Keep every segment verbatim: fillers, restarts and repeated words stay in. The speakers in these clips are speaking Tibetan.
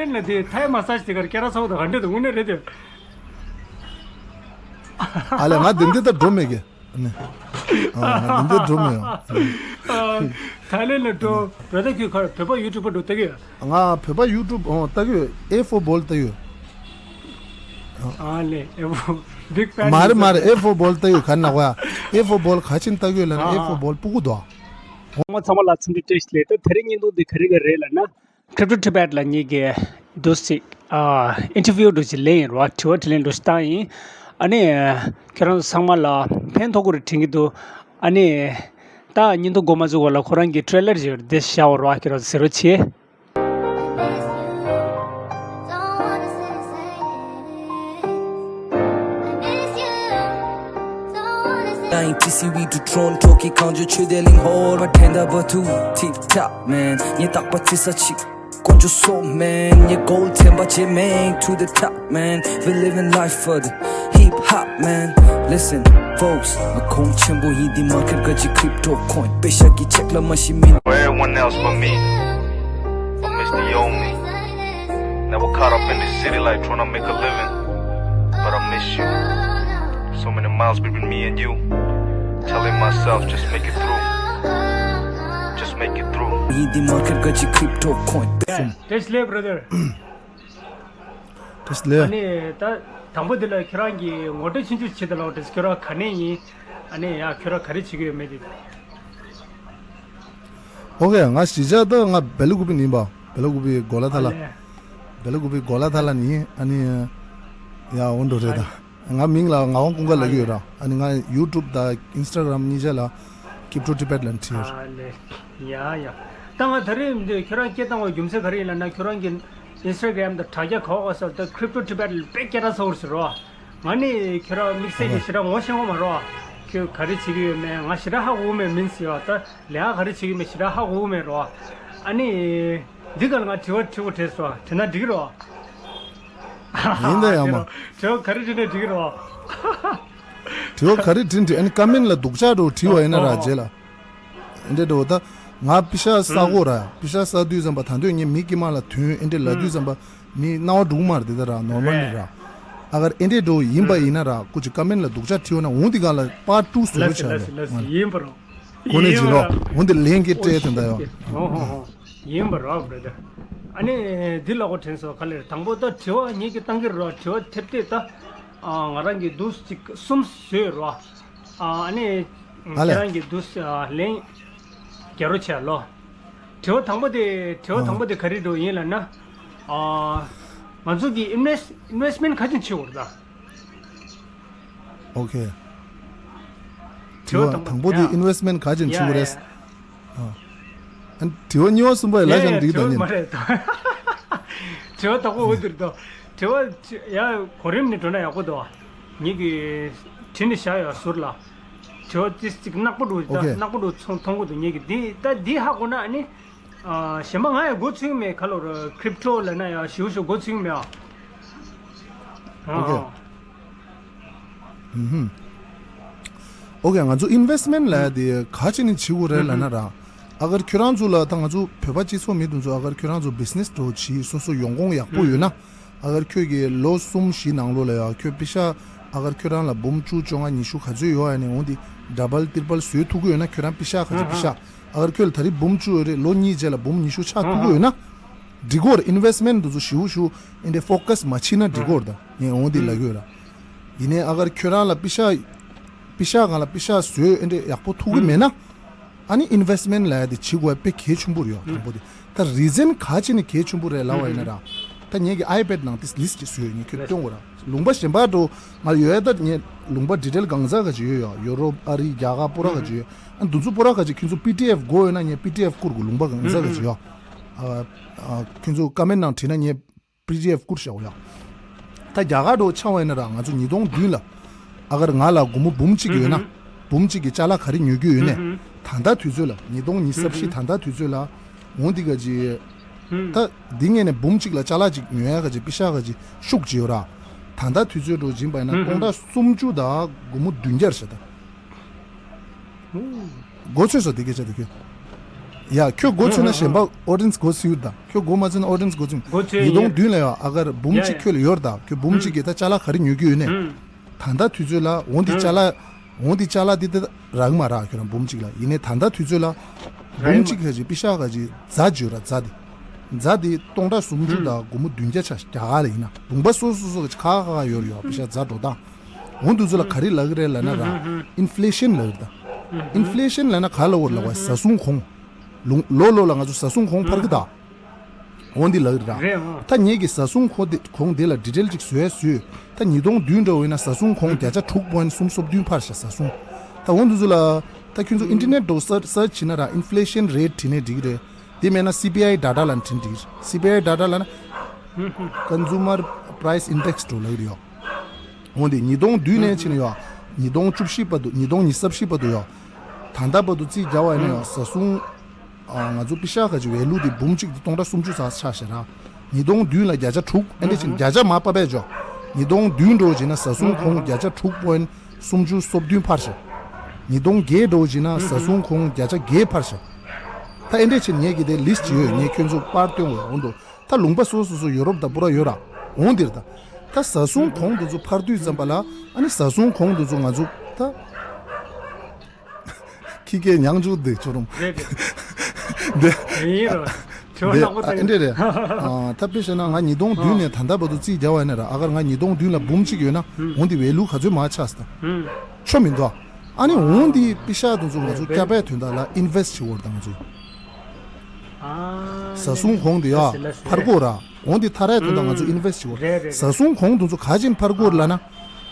ལན་ལ་དེ་ཐའི་མ་སཱ་ཇི་དེ་གར་སྐད་གྲགས་ཚ་བོ་དང་ག་འདྲ་འདུག་དངོས་གནས་རེད་དེ། ཨ་ལས་ང་འདི་འདི་ལྟར་འགྲོ་མེད་གི། ཨ་ནི། ཨ་ང་འདི་འདི་འགྲོ་མེད་ཡང་། ཨ་ཐའི་ལན་ལ་འགྲོ་བོད་ད་ཁུལ་ཁར་བོད་པ་ཡུ་ཊུབ་པ་འགྲོ་ལྟ་གི་ཡོད། ང་བོད་པ་ཡུ་ཊུབ་ཨོ་ལྟ་གི་ཡོད། ཨེ་ཕོར་བོལ་ལྟ་གི་ཡོད། ཨ་ལས་ཨེ་ཕོར་བིག་ཕེན། མ་རེད་མ་རེད། ཨེ་ཕོར་བོལ་ལྟ་གི་ཡོད། ག་ནག་བ་ཨེ་ཕོར་བོལ་ག་ཕྱིན་ལྟ་གི་ཡོད་ལ་ན་ཨེ་ཕོར་བོལ་སྤུ་གུ་དོ། ཚང་མ་ཚང་མ་ལ་འཚམས་འདྲི་བཀྲ་ཤིས་བདེ་ལེགས། ད་དེ་རིང་བརྙན་ཐུང་འདི་ག་རེ་ག་རེ་རེད་ལབ་ན། Crypto Tibet ལ་ངེད་ཀྱིས་འདུག་སེ་ཨ་ཨིན་ཊར་བིའུ་འདྲ་ཞིག་ལེན་ཡིན་རོ། དྲི་བ་དྲིས་ལན་འདྲ་ཞིག་བཏང་ཡིན། ཨ་ནི་ཁྱེད་རང་ཚང་མ་ལ་ཕན་ཐོགས་ཀྱི་རེད་དྲན་གྱི་འདུག་ཨ་ནི་ད་བརྙན་ཐུང་འགོ་མ་བཙུགས་གོང་ལ་ཁོ་རང་གི་ཊེ་རེ་ལར་ཞིག་འདི་བཞག་པ་རོ། ཁྱེད་རང་གཟིགས་རོགས་བྱེད། ད་ཡིན་ཊི་སི་ཝི་ཊུ་ཊོ་རོན་ཊོ་གི་གངས་ལྗོངས་ཆོས་སྡེ་གླིང་ཧོར་མ་ཕྲན་ད་བ་ཐུ་ཐིག་ཐག་མན་ངས་རྟག་པར་བརྩི་ས་ཅིག་དཀོན་མཆོག་གསུམ་མན་ངས་གོལ་ཌ་ཚན་པ་བྱེད་མེད། To the top man, we living life for the hip hop man. Listen, folks, ང་གོང་ཆེན་པོ་ཡིན། འདི་མར་ཀེཊ་ག་ཅི་ཀྲིབ་ཊོ་ཀོའིན་པེ་ཤ་གི་ཅེག་ལ་མ་ཤི་མིན། For everyone else but me, I miss the old me. Never caught up in the city life trying to make a living, but I miss you. So many miles between me and you. Telling myself, just make it through. Just make it through. ཡིན་འདི་མར་ཀེཊ་ག་ཅི་ཀྲིབ་ཊོ་ཀོའིན་པེ་ཤ། བཀྲ་ཤིས་བདེ་ལེགས་བྷ་ར་དར། བཀྲ་ཤིས་བདེ་ལེགས། ཨ་ནི་ད་དང་པོ་འདི་ལ་ཁྱོད་རང་གི་ངོ་སྤྲོད་ཆུང་ཆུང་བྱེད་དང་ལབ་དྲན། ཁྱོད་རང་ག་ནས་ཡིན། ཨ་ནི་ཡ་ཁྱོད་རང་ག་རེ་བྱེད་ཀྱི་ཡོད་མེད་དེ། ཨོ་ཁེ། ང་གཞིས་ཆགས་ད་ང་སྦེ་ལ་ཀུ་པེ་ནས་ཡིན་པ། སྦེ་ལ་ཀུ་པེ་གོ་ལ་ཐ་ལ། ཨ་ལས། སྦེ་ལ་ཀུ་པེ་གོ་ལ་ཐ་ལ་ནས་ཡིན། ཨ་ནི་ཡ་འོ་འགྲོ་རེད་ད། ང་མིང་ལ་ངག་དབང་ཀུན་དགའ་ལབ་ཀྱི་ཡོད་ར། ཨ་ནི་ང་ཡུ་ཊུབ་དང་ཨིན་སི་ཊ་གྷ་རམ་གཉིས་ཆ་ལ་ཀྲིབ་ཊོ་ཊི་བེཊ་ལབ་བྲིས་ཡོད། ཨ་ལས། ཡ་ཡ། ད་ང་ད་རེས་འདི་ཁྱོད་རང་སྐད་བཏང་བའི་རྒྱུ་མཚན་ག་རེ་ཡིན་ལབ་ན། ཁྱོད་རང་གི་ཨིན་སི་ཊ་གྷ་རམ་དང་དྲ་རྒྱ་ག་བ་ག་ས་ད་ཀྲིབ་ཊོ་ཊི་བེཊ་ལ་དཔེ་སྐད་གྲགས་ཚ་བོ་རེད་ཟེར་རོ། ང་ནི་ཁྱོད་རང་དམིགས་བསལ་གྱི་ཞེ་དྲག་ངོ་ཤེས་ཀྱི་མ་རེད་བ། ཁྱོད་ག་རེ་བྱེད་ཀྱི་ཡོད་མེད་ང་ཞེ་དྲག་ཧ་གོ་གི་མེད་མིན་ཟེར་བ། ད་ལས་ཀ་ག་རེ་བྱེད་ཀྱི་མེད་ཞེ་དྲག་ཧ་གོ་གི་མེད་རེད་བ། ཨ་ནི། འདི་ག་ལ་ང་དྲི་བ་དྲི་དགོས་དྲན་སོང་། དྲིས་ན་འགྲིག་གི་རེད་བ། ཡིན་ད་ཡང་མ། དྲི་བ་ག་རེ་དྲིས་ན་འགྲིག་གི་རེད་བ། དྲི་བ་ག་རེ་དྲིས་དྲིས། ཨ་ནི་ཀ་མེན་ཊ་ལ་སྡུག་ཅག་འདྲ་བོ་བྲིས་པ་ཡིན་ན་ར། ཨོ། རྗེས་ལ། ཨེ་འདྲས་འདྲ་བོ་ད། ང་པེ་ཤ་ས་གོ་ར། པེ་ཤ་ས་དུས་ཙམ་པ་ད་དུང་ངས་མི་དཀྱུས་མ་ལ་དོན་ཨེ་འདྲས་ལབ་དུས་ཙམ་པ་མི་སྣང་བ་འགྲོ་གི་མ་རེད་དེ། ད་ར་ནོར་མལ་རེད་ར། ཨ་གར་ཨེ་འདྲས་འདྲ་བོ་ཡིན་པ་ཡིན་ན་ར། ཀུ་ཅི་ཀ་མེན་ཊ་ལ་སྡུག་ཅག་བྲིས་པ་ན་འོང་དེ་ག་ལ་པར་ཊུ་བཟོ་རོགས་བྱ་རེད། ཡིན་པ་རོ། གོ་ནས་ཡིན་ཅི་ལོ། འོ་འདི་ལན་གྱི་སྤྲད་དེ་འདྲ་ཡོད། ཨོ་ཧོ་ཧོ། ཡིན་པ་རོགས་བྷ་ར་དར། ཨ་ནི་འདི་ལ་གོ་དྲན་སོང་ག་ལེར། དང་པོ་ད་དྲི་བ་ངེད་ཀྱི་བཏང་གི་རོགས། དྲི་བ་ཐེབས་ཐེབས་ད་ང་རང་གི་འདུག་གཅིག་གསུམ་བཟོས་རོགས། ཨ་ནི་ཨ་ལས། ཁྱེད་རང་གི་འདུག་ལན་རྒྱག་རོགས་བྱས་ལོ། དྲི་བ་དང་པོ་དེ་དྲི་བ་དང་པོ་དེ་ག་རེ་འདྲ་ཡིན་ལབ་ན། ང་ཚོ་གི་ཨིན་ཝེ་སི་ཨིན་ཝེ་སི་མེན་ཊི་ག་ཅིག་བྱེད་དགོས་རེད་ད། ཨོ་ཁེ། དྲི་བ་དྲི་བ་དང་པོ་དེ་ཡ། ཨིན་ཝེ་སི་མེན་ཊི་ག་ཅིག་བྱེད་དགོས་རེད། ཡ་ཡ། ཨ། དྲི་བ་གཉིས་པ་གསུམ་པ་ཡི་ལ་ཡ་ཡ་ཞང་འགྲིག་དྲི་བ་དང་ཉིན། མ་རེད་དོ། དྲི་བ་དང་པོ་འོ་དེར་དོ། དྲི་བ་ཡ་གོ་རིམ་ནས་འགྲོ་ན་ཡག་པོ་འདུག་ངེད་ཀྱིས་བྲིས་ནས་བཞག་ཡོད་ཟུར་ལ། དྲི་བ་ཏིས་ཅིག་ནག་པོ་འདུག་ཨོ་ད་ཁེ། ནག་པོ་འདུག་ཚོང་མཐོང་གི་འདུག་ངེད་ཀྱིས་འདི་ད་འདི་ཧ་གོ་ན་ཨ་ནི། ཨ། གཞན་པ་ང་ཡང་མགོ་ཚོས་མེད། ག་ལོར་ཀྲིབ་ཊོ་ལབ་ན་ཡང་ཞིའུ་ཞིའུ་མགོ་ཚོས་མེད་ཨ། ཨོ་ཁེ། ཨ། ཨུ་ཧུམ། ཨོ་ཁེ། ང་ཚོ་ཨིན་ཝེ་སི་མེན་ཊི་ལབ་ཡ་དེ་ག་ཅི་ནས་བྱེད་དགོས་རེད་ལབ་ན་ར། ཨ་གར་ཁྱོད་རང་ཚོ་ལ་ད་ང་ཚོ་བོད་པ་སྤྱི་ཚོགས་མི་དེ་ཚོ་ཨ་གར་ཁྱོད་རང་ཚོ་བི་ཛི་ནེ་སི་འདྲ་བོ་བྱེད། སོ་སོ་ཡོང་ཁུངས་ཡག་པོ་ཡོད་ན། ཨ་གར་ཁྱོད་ཀྱིས་ལོ་གསུམ་བཞི་ནང་ལོགས་ལ་ཡ་ཁྱོད་པེ་ཤ་ཨ་གར་ཁྱོད་རང་ལ་འབུམ་བཅུ་བཅོ་ལྔ་ཉི་ཤུ་ག་ཚོད་ཡོད་ཡ་ནས་འོང་དེ་ཌ་བལ་ཏྲི་པལ་བཟོ་ཐུབ་ཀྱི་ཡོད་ན། ཁྱོད་རང་པེ་ཤ་ག་ཚོད་པེ་ཤ་ཨ་གར་ཁྱོད་ལ་ད་རེས་འབུམ་བཅུ་ཡོད་རེད། ལོ་གཉིས་རྗེས་ལ་འབུམ་ཉི་ཤུ་ཆགས་ཐུབ་ཀྱི་ཡོད་ན། འགྲིག་གོ་རེད། ཨིན་ཝེ་སི་མེན་ཊི་དེ་ཚོ་ཞིའུ་ཞིའུ་ཨེ་འདྲས་ཕོ་ཀ་སི་མ་བྱེད་ན་འགྲིག་གོ་རེད། ད་ངས་འོང་དེ་ལབ་ཀྱི་ཡོད་ར། ཡིན་ནའི་ཨ་གར་ཁྱོད་རང་ལ་པེ་ཤ་པེ་ཤ་སྒང་ལ་པེ་ཤ་བཟོས་ཨེ་འདྲས་ཡག་པོ་ཐུབ་ཀྱི་མེད་ན། ཨ་ནི་ཨིན་ཝེ་སི་མེན་ཊི་ལབ་ཡ་དེ་བྱེད་དགོས་ཡ་དཔེ་གལ་ཆེན་པོ་རེད་ཡ། དང་པོ་དེ། ད་རི་ཛན་ག་ཅི་ནས་གལ་ཆེན་པོ་རེད་ལབ་པ་ཡིན་ན་ར། ད་ངེད་ཀྱི་ཨའི་པེཌ་ནང་དེ་ལིས་ཊི་ཅིག་བཟོས་ཡོད། ངས་ཁྱོད་སྟོན་དགོས་ར། ལུང་པ་གཞན་པ་འགྲོ་ང་ཡོད་ཡ། ད་ངས་ལུང་པ་ཌི་ཊེལ་གང་ཟག་ག་ཅིག་ཡོད་ཡ། ཡོ་རོབ། ཨ་རི། རྒྱ་གར་པོ་ར་ག་ཅིག་ཡོད། ཨ་འདི་ཚོ་པོ་ར་ག་ཅིག་ཁྱོད་ཚོ་པི་ཌི་ཨེཕ་དགོས་ཡོད་ན་ངས་པི་ཌི་ཨེཕ་བསྐུར་དགོས། ལུང་པ་གང་ཟག་ག་ཅིག་ཡོད། ཨ་ཨ་ཁྱོད་ཚོ་ཀ་མེན་ཊི་ནང་བྲིས་ན་ངས་པི་ཌི་ཨེཕ་བསྐུར་བཞག་ཡ། ད་རྒྱ་གར་འགྲོ་ཆགས་པ་ཡིན་ན་ར། ང་ཚོ་ཉིས་སྟོང་བདུན་ལ་ཨ་གར་ང་ལ་སྒོར་མོ་འབུམ་གཅིག་ཡོད་ན། འབུམ་གཅིག་གི་ཅ་ལག་ག་རེ་ཉོ་རྒྱུ་ཡོད་ནས། ད་ལྟ་དུས་ཚོད་ལ་ཉིས་སྟོང་ཉི་ཤུ་རྩ་བཞི་ད་ལྟ་དུས་ཚོད་ལ་འོང་འདི་ག་ཅི། ད་འདི་ངས་ནས་འབུམ་གཅིག་ལ་ཅ་ལག་ཅིག་ཉོ་ཡ་ག་ཅི་པེ་ཤ་ག་ཅི་ཤུགས་ཅིག་ཡོད་ར། ད་ལྟ་དུས་ཚོད་འགྲོ་བཞིན་པ་ཡིན་ན་སྟོང་ཕྲག་སུམ་ཅུ་དང་སྒོར་མོ་བདུན་བརྒྱ་རེད་ཤག་ད། མགོ་ཚོས་སོ་དེ་སྐད་ཆ་དེ་ཁྱོད། ཡ། ཁྱོད་མགོ་ཚོས་ན་གཞན་པ་audience་མགོ་ཚོས་ཡོད་ད། ཁྱོད་མགོ་མ་ཚོས་ན་audience་མགོ་ཚོས། མགོ་ཚོས་ཉིས་སྟོང་བདུན་ལ་ཡ་ཨ་གར་འབུམ་གཅིག་ཁྱོད་ལ་ཡོད་ད། ཁྱོད་འབུམ་གཅིག་གི་ད་ཅ་ལག་ག་རེ་ཉོ་གི་ཡོད་ནས། ད་ལྟ་དུས་ཚོད་ལ་འོ་འདི་ཅ་ལག་འོ་འདི་ཅ་ལག་འདི་ད་རག་མ་རག་ཁྱོད་རང་འབུམ་གཅིག་ལ། ཡིན་ནའི་ད་ལྟ་དུས་ཚོད་ལ་འབུམ་གཅིག་ག་ཅིག་པི་ཤ་ག་ཅིག་རྫ་ཅིག་ཡོད་ར། རྫ་འདི་རྫ་འདི་སྟོང་ཕྲག་སུམ་ཅུ་དང་སྒོར་མོ་བདུན་བརྒྱ་ཆ་རྒྱ་གར་ལ་ཡིན་ན་ལུང་པ་སོ་སོ་སོ་ག་ཅིག་ཁ་ཁ་ཁ་ཡོད་ར་ཡོད་པི་ཤ་རྫ་འགྲོ་སྟངས། འོ་འདི་ཚོ་ལ་ག་རེ་ལབ་ཀྱི་རེད་ལབ་ན་ར། ཨིན་ཕི་ལེ་ཤན་ལབ་ཀྱི་རེད་ད། ཨིན་ཕི་ལེ་ཤན་ལབ་ན་ག་ལབ་དགོས་རེད་ལབ་པ། ཟ་སྲུང་གོང་། ལུང་ལོ་ལོ་ལ་ང་ཚོ་ཟ་སྲུང་གོང་འཕར་གི་ད། འོ་འདི་ལབ་ཀྱི་རེད་ར། རེད་ཨང་། ད་ངེད་ཀྱི་ཟ་སྲུང་གོང་དེ་གོང་དེ་ལ་ཌི་ཊེལ་ཅིག་བཟོས་བཟོས། ད་ཉིས་སྟོང་བདུན་འདྲ་བོ་ཡིན་ན་ཟ་སྲུང་གོང་བརྒྱ་ཆ་དྲུག་པོ་ཡིན་སུམ་སོ་བདུན་འཕར་ཤག་ཟ་སྲུང་། ད་འོ་འདི་ཚོ་ལ་ད་ཁྱོད་ཚོ་ཨིན་ཊར་ནེཊ་འགྲོ་སར་སར་ཆི་བྱས་ན་ར་ཨིན་ཕི་ལེ་ཤན་རེ་ཊི་བྲིས་ནས་འགྲིག་གི་རེད། དེ་མེད་ན་སི་པི་ཨའི་ཌེ་ཊ་ལབ་ན་བྲིས་ན་འགྲིག་གི་རེད། སི་པི་ཨའི་ཌེ་ཊ་ལབ་ན། Consumer Price Index འགྲོ་ལབ་ཀྱི་རེད་ཡོ། འོ་འདི་ཉིས་སྟོང་བདུན་ནས་ཕྱིན་ཡོད། ཉིས་སྟོང་བཅུ་བཞི་བར་དུ། ཉིས་སྟོང་ཉི་ཤུ་རྩ་བཞི་བར་དུ་ཡོད། ད་ལྟ་བར་དུ་རྩིས་རྒྱག་པ་ཡིན་ན་ཡོད། ཟ་སྲུང་། ཨ། ང་ཚོ་པི་ཤ་ག་ཅིག་ཝེ་ལུ་དེ་འབུམ་གཅིག་དེ་སྟོང་ཕྲག་སུམ་ཅུ་ཙམ་ཆགས་ཤག་ར། ཉིས་སྟོང་བདུན་ལ་བརྒྱ་ཆ་དྲུག་ཨེ་འདྲ་ཕྱིན། བརྒྱ་ཆ་མར་ཕབ་པས་འཇོག་ཉིས་སྟོང་བདུན་འགྲོ་བྱས་ན་ཟ་སྲུང་གོང་བརྒྱ་ཆ་དྲུག་པོ་ཡིན་སུམ་ཅུ་སོ་བདུན་འཕར་ཤག་ཉིས་སྟོང་བརྒྱད་འགྲོ་བྱས་ན་ཟ་སྲུང་གོང་བརྒྱ་ཆ་བརྒྱད་འཕར་ཤག་ད་ཨེ་འདྲ་ཕྱིན་ངས་ཀྱི་དེ་ལིསི་ཊི་ཡོད། ངས་ཁྱོད་ཚོ་པར་སྟོན་དགོས། འོ་འགྲོ། ད་ལུང་པ་སོ་སོ་སོ་ཡུ་རོབ་དང་པུ་ར་ཡོད་ར། འོང་འདིར་ད། ད་ཟ་སྲུང་གོང་དེ་ཚོ་འཕར་དུས་ཙམ་པ་ལ་ཨ་ནི་ཟ་སྲུང་གོང་དེ་ཚོ་ང་ཚོ་ད། ཁྱི་སྐད་ཉང་ཆུ་འདི་ཆུ་རུམ། རེད་རེད། འདི། ཡིན་རོ། ཆུ་འདི་ནག་པོ་ཨ་ཨེ་འདྲ་རེད། ཨ་ད་དཔེ་བཤད་ན་ང་ཉིས་སྟོང་བདུན་ནས་ད་ལྟ་བར་དུ་རྩིས་རྒྱག་པ་ཡིན་ན་ར། ཨ་གར་ང་ཉིས་སྟོང་བདུན་ལ་འབུམ་གཅིག་ཡོད་ན་འོང་འདི་ཝེ་ལུ་ག་ཚོད་མར་ཆག་སྟེ། ཆོ་མི་འདུག་ཨ་ནི་འོང་འདི་པི་ཤ་དེ་ཚོ་ང་ཚོ་སྐྱ་པའི་དོན་དག་ལ་ཨིན་ཝེ་སི་ཊི་བྱེད་དགོས་རེད་ད་ང་ཚོས། ཨ་ཟ་སྲུང་གོང་དེ་ཡ་ལགས་སེ་ལགས་སེ། འཕར་དགོས་ར། འོང་འདི་ཐ་རའི་དོན་དག་ང་ཚོ་ཨིན་ཝེ་སི་ཊི་བྱེད་དགོས་རེད། རེད་རེད། ཟ་སྲུང་གོང་དེ་ཚོ་ག་ཅིག་འཕར་དགོས་རེད་ལབ་ན།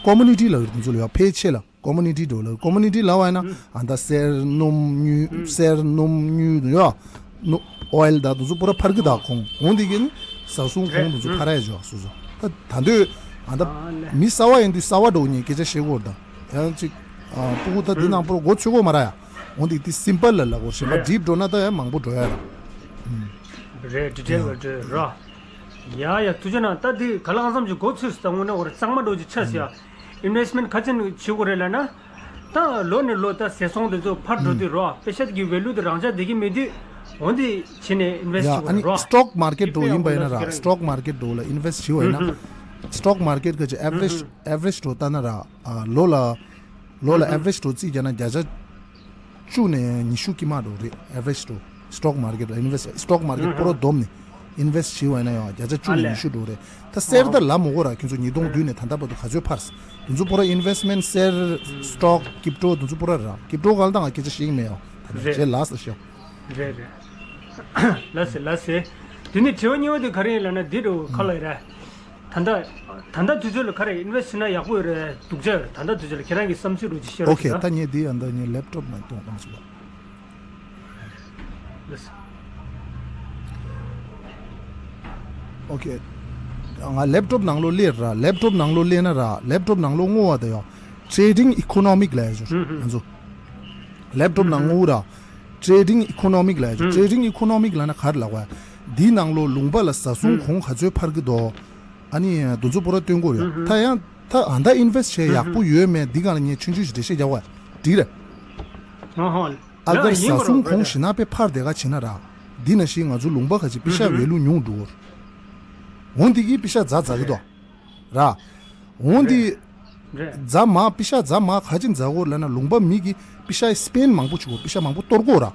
ཀོ་མོ་ཌི་ཊི་ལབ་ཀྱི་རེད་དེ་ཚོ་ལ་ཡ་ཕལ་ཆེར་ལ། ཀོ་མོ་ཌི་ཊི་འགྲོ་ལ། ཀོ་མོ་ཌི་ཊི་ལབ་པ་ཡིན་ན་ཨ་ད་གསེར་སྣུམ་དངུལ། གསེར་སྣུམ་དངུལ་དུ་ཡོད། ཨོ་ཡིལ་དང་དུ་ཚོ་པུ་ར་འཕར་གི་ད་གོང་འོང་དེ་གི་ནི་ཟ་སྲུང་གོང་དུ་ཚོ་འཕར་ཡ་བྱོས་སོ་སོ། ད་ད་འདོད་ཨ་ད་མི་གསར་བ་ཡིན་དུས་གསར་བ་འགྲོ་ཉེ་སྐད་ཆ་བཤད་གོ་ད་ཡང་ཅིག་ཨ་སྤུ་གུ་ད་དེ་ནང་པུ་ར་མགོ་ཚོས་གོ་མ་ར་ཡ། འོང་དེ་དེ་སིམ་པལ་ལ་ལ་གོ་ཞེ་མ་ཌིབ་འགྲོ་ན་ད་ཡ་མང་པོ་འགྲོ་ཡ་ར། རེད་ཌི་ཊེལ་ལ་འགྲོ་ར། ཡ་ཡ་ཐུགས་རྗེ་གནང་། ད་འདི་ག་ལ་ཨང་ཙམ་གྱི་མགོ་ཚོས་སུ་ད་དངོས་གནས་འོ་རེ་གཙང་མ་འགྲོ་ཅིག་ཆགས་སི་ཡ། ཨིན་ཝེ་སི་མེན་ཊི་ག་ཚོད་བྱེད་དགོས་རེད་ལབ་ན། ད་ལོ་ནས་ལོ་ད་ཟད་སོང་དེ་ཚོ་འཕར་འགྲོ་དུས་རོ། པེ་ཤ་གི་ཝེ་ལུ་དེ་རང་འཇགས་བསྡད་ཀྱི་མེད་དུས་འོ་འདི་བྱས་ནས་ཨིན་ཝེ་སི་ཊི་ཡ་བྱེད་ཨ་དགོས་ནི་རོ། སི་ཊོག་མར་ཀེཊ་འགྲོ་ཡིན་པ་ཡིན་ན་ར། སི་ཊོག་མར་ཀེཊ་འགྲོ་ལ་ཨིན་ཝེ་སི་ཊི་བྱེད་པ་ཡིན་ན། སི་ཊོག་མར་ཀེཊ་ག་ཅིག་ཨེ་ཝ་རེཇ་ཨེ་ཝ་རེཇ་འགྲོ་ལྟ་ན་ར། ཨ་ལོ་ལ་ལོ་ལ་ཨེ་ཝ་རེཇ་འགྲོ་རྩིས་རྒྱག་ན་བརྒྱ་ཆ་བཅུ་ནས་ཉི་ཤུ་དཀྱིལ་མ་འགྲོ་རེད། ཨེ་ཝ་རེཇ་འགྲོ་སི་ཊོག་མར་ཀེཊ་ལ་ཨིན་ཝེ་སི་ཊི། སི་ཊོག་མར་ཀེཊ་པུ་ར་བསྡོམས་ནས་ཨིན་ཝེ་སི་ཊི་བྱས་པ་ཡིན་ན་ཡང་བརྒྱ་ཆ་བཅུ་ནས་ཉི་ཤུ་འགྲོ་རེད། ད་གསེར་ད་ལབ་མི་དགོས་ར། ཁྱོད་ཚོ་ཉིས་སྟོང་བདུན་ནས་ད་ལྟ་བར་དུ་ག་ཚོད་འཕར། དེ་ཚོ་པུ་ར་ཨིན་ཝེ་སི་མེན་ཊི་གསེར་སི་ཊོག་ཀིབ་ཊོ་དེ་ཚོ་པུ་ར་ར། ཀིབ་ཊོ་ག་ལ་ད་ང་སྐད་ཆ་བཤད་ཀྱི་མེད་ཡ། ད་རེད། རྗེས་ལ་ས་ཤོག་རེད་རེད། ལགས་སེ་ལགས་སེ། དེ་ནས་དྲི་བ་གཉིས་པ་དེ་ག་རེ་ཡིན་ལབ་ན་འདི་འགྲོ་ཁ་ལ་ཡིན་ར། ད་ལྟ་ད་ལྟ་དུས་ཚོད་ལ་ག་རེ་ཨིན་ཝེ་སི་ཊི་བྱས་ན་ཡག་པོ་ཡོད་རེད་སྡུག་ཅག་ཡོད་རེད། ད་ལྟ་དུས་ཚོད་ལ་ཁྱེད་རང་གི་བསམ་ཚུལ་རོ་ཅིག་བཤད་རོགས་ཨོ་ཁེ། བྱེད་ད་ངས་འདི་ཡང་ད་ངས་ལེབ་ཊོབ་ནང་གཏོང་སྟངས་ཞིག་ལ། ལགས་སོ། ཨོ་ཁེ། ང་ལེབ་ཊོབ་ནང་ལོགས་སླེབས་ར། ལེབ་ཊོབ་ནང་ལོགས་སླེབས་ན་ར། ལེབ་ཊོབ་ནང་ལོགས་བསྔོ་བ་དེ་ཡང་ཊེ་ཌིང་ཨི་ཀོ་ནོ་མིག་ལབ་ཡ་ཞིག་ང་ཚོ་ལེབ་ཊོབ་ནང་བསྔོ་ར། ཊེ་ཌིང་ཨི་ཀོ་ནོ་མིག་ལབ་ཡ་ཞིག་ཊེ་ཌིང་ཨི་ཀོ་ནོ་མིག་ལབ་ན་ག་རེ་ལབ་དགོས་ཡ། འདིའི་ནང་ལོགས་ལུང་པ་ལ་ཟ་སྲུང་གོང་ག་ཚོད་འཕར་གི་འདུག་ཨ་ནི་དེ་ཚོ་པུ་ར་སྟོན་གྱི་ཡོད། ད་ཡང་ད་ཨ་ད་ཨིན་ཝེ་སི་ཊི་བྱས་ཡག་པོ་ཡོད་མེད་འདི་སྒང་ལ་ངས་ཆུང་ཆུང་ཞིག་འགྲེལ་བཤད་རྒྱག་དགོས་ཡ། འགྲིག་རེད། ཨ་ཧོ། ཨ་གར་ཡིན་ཟ་སྲུང་གོང་ཞེ་ན་པེ་འཕར་དེ་ག་བྱེད་ན་ར། འདི་ན་ཞིག་ང་ཚོ་ལུང་པ་ག་ཅིག་པེ་ཤ་ཝེ་ལུ་ཉུང་འགྲོ། འོང་འདི་གིས་པེ་ཤ་ཛ་ཛ་གི་དོ། ར། འོང་འདི། རེད། ཛ་མ་པེ་ཤ་ཛ་མ་ག་ཅིག་ཛ་གོ་ལབ་ན་ལུང་པ་མི་གིས་པེ་ཤ་སི་པེན་མང་པོ་བྱེད་གོ། པེ་ཤ་མང་པོ་གཏོར་གོ་ར།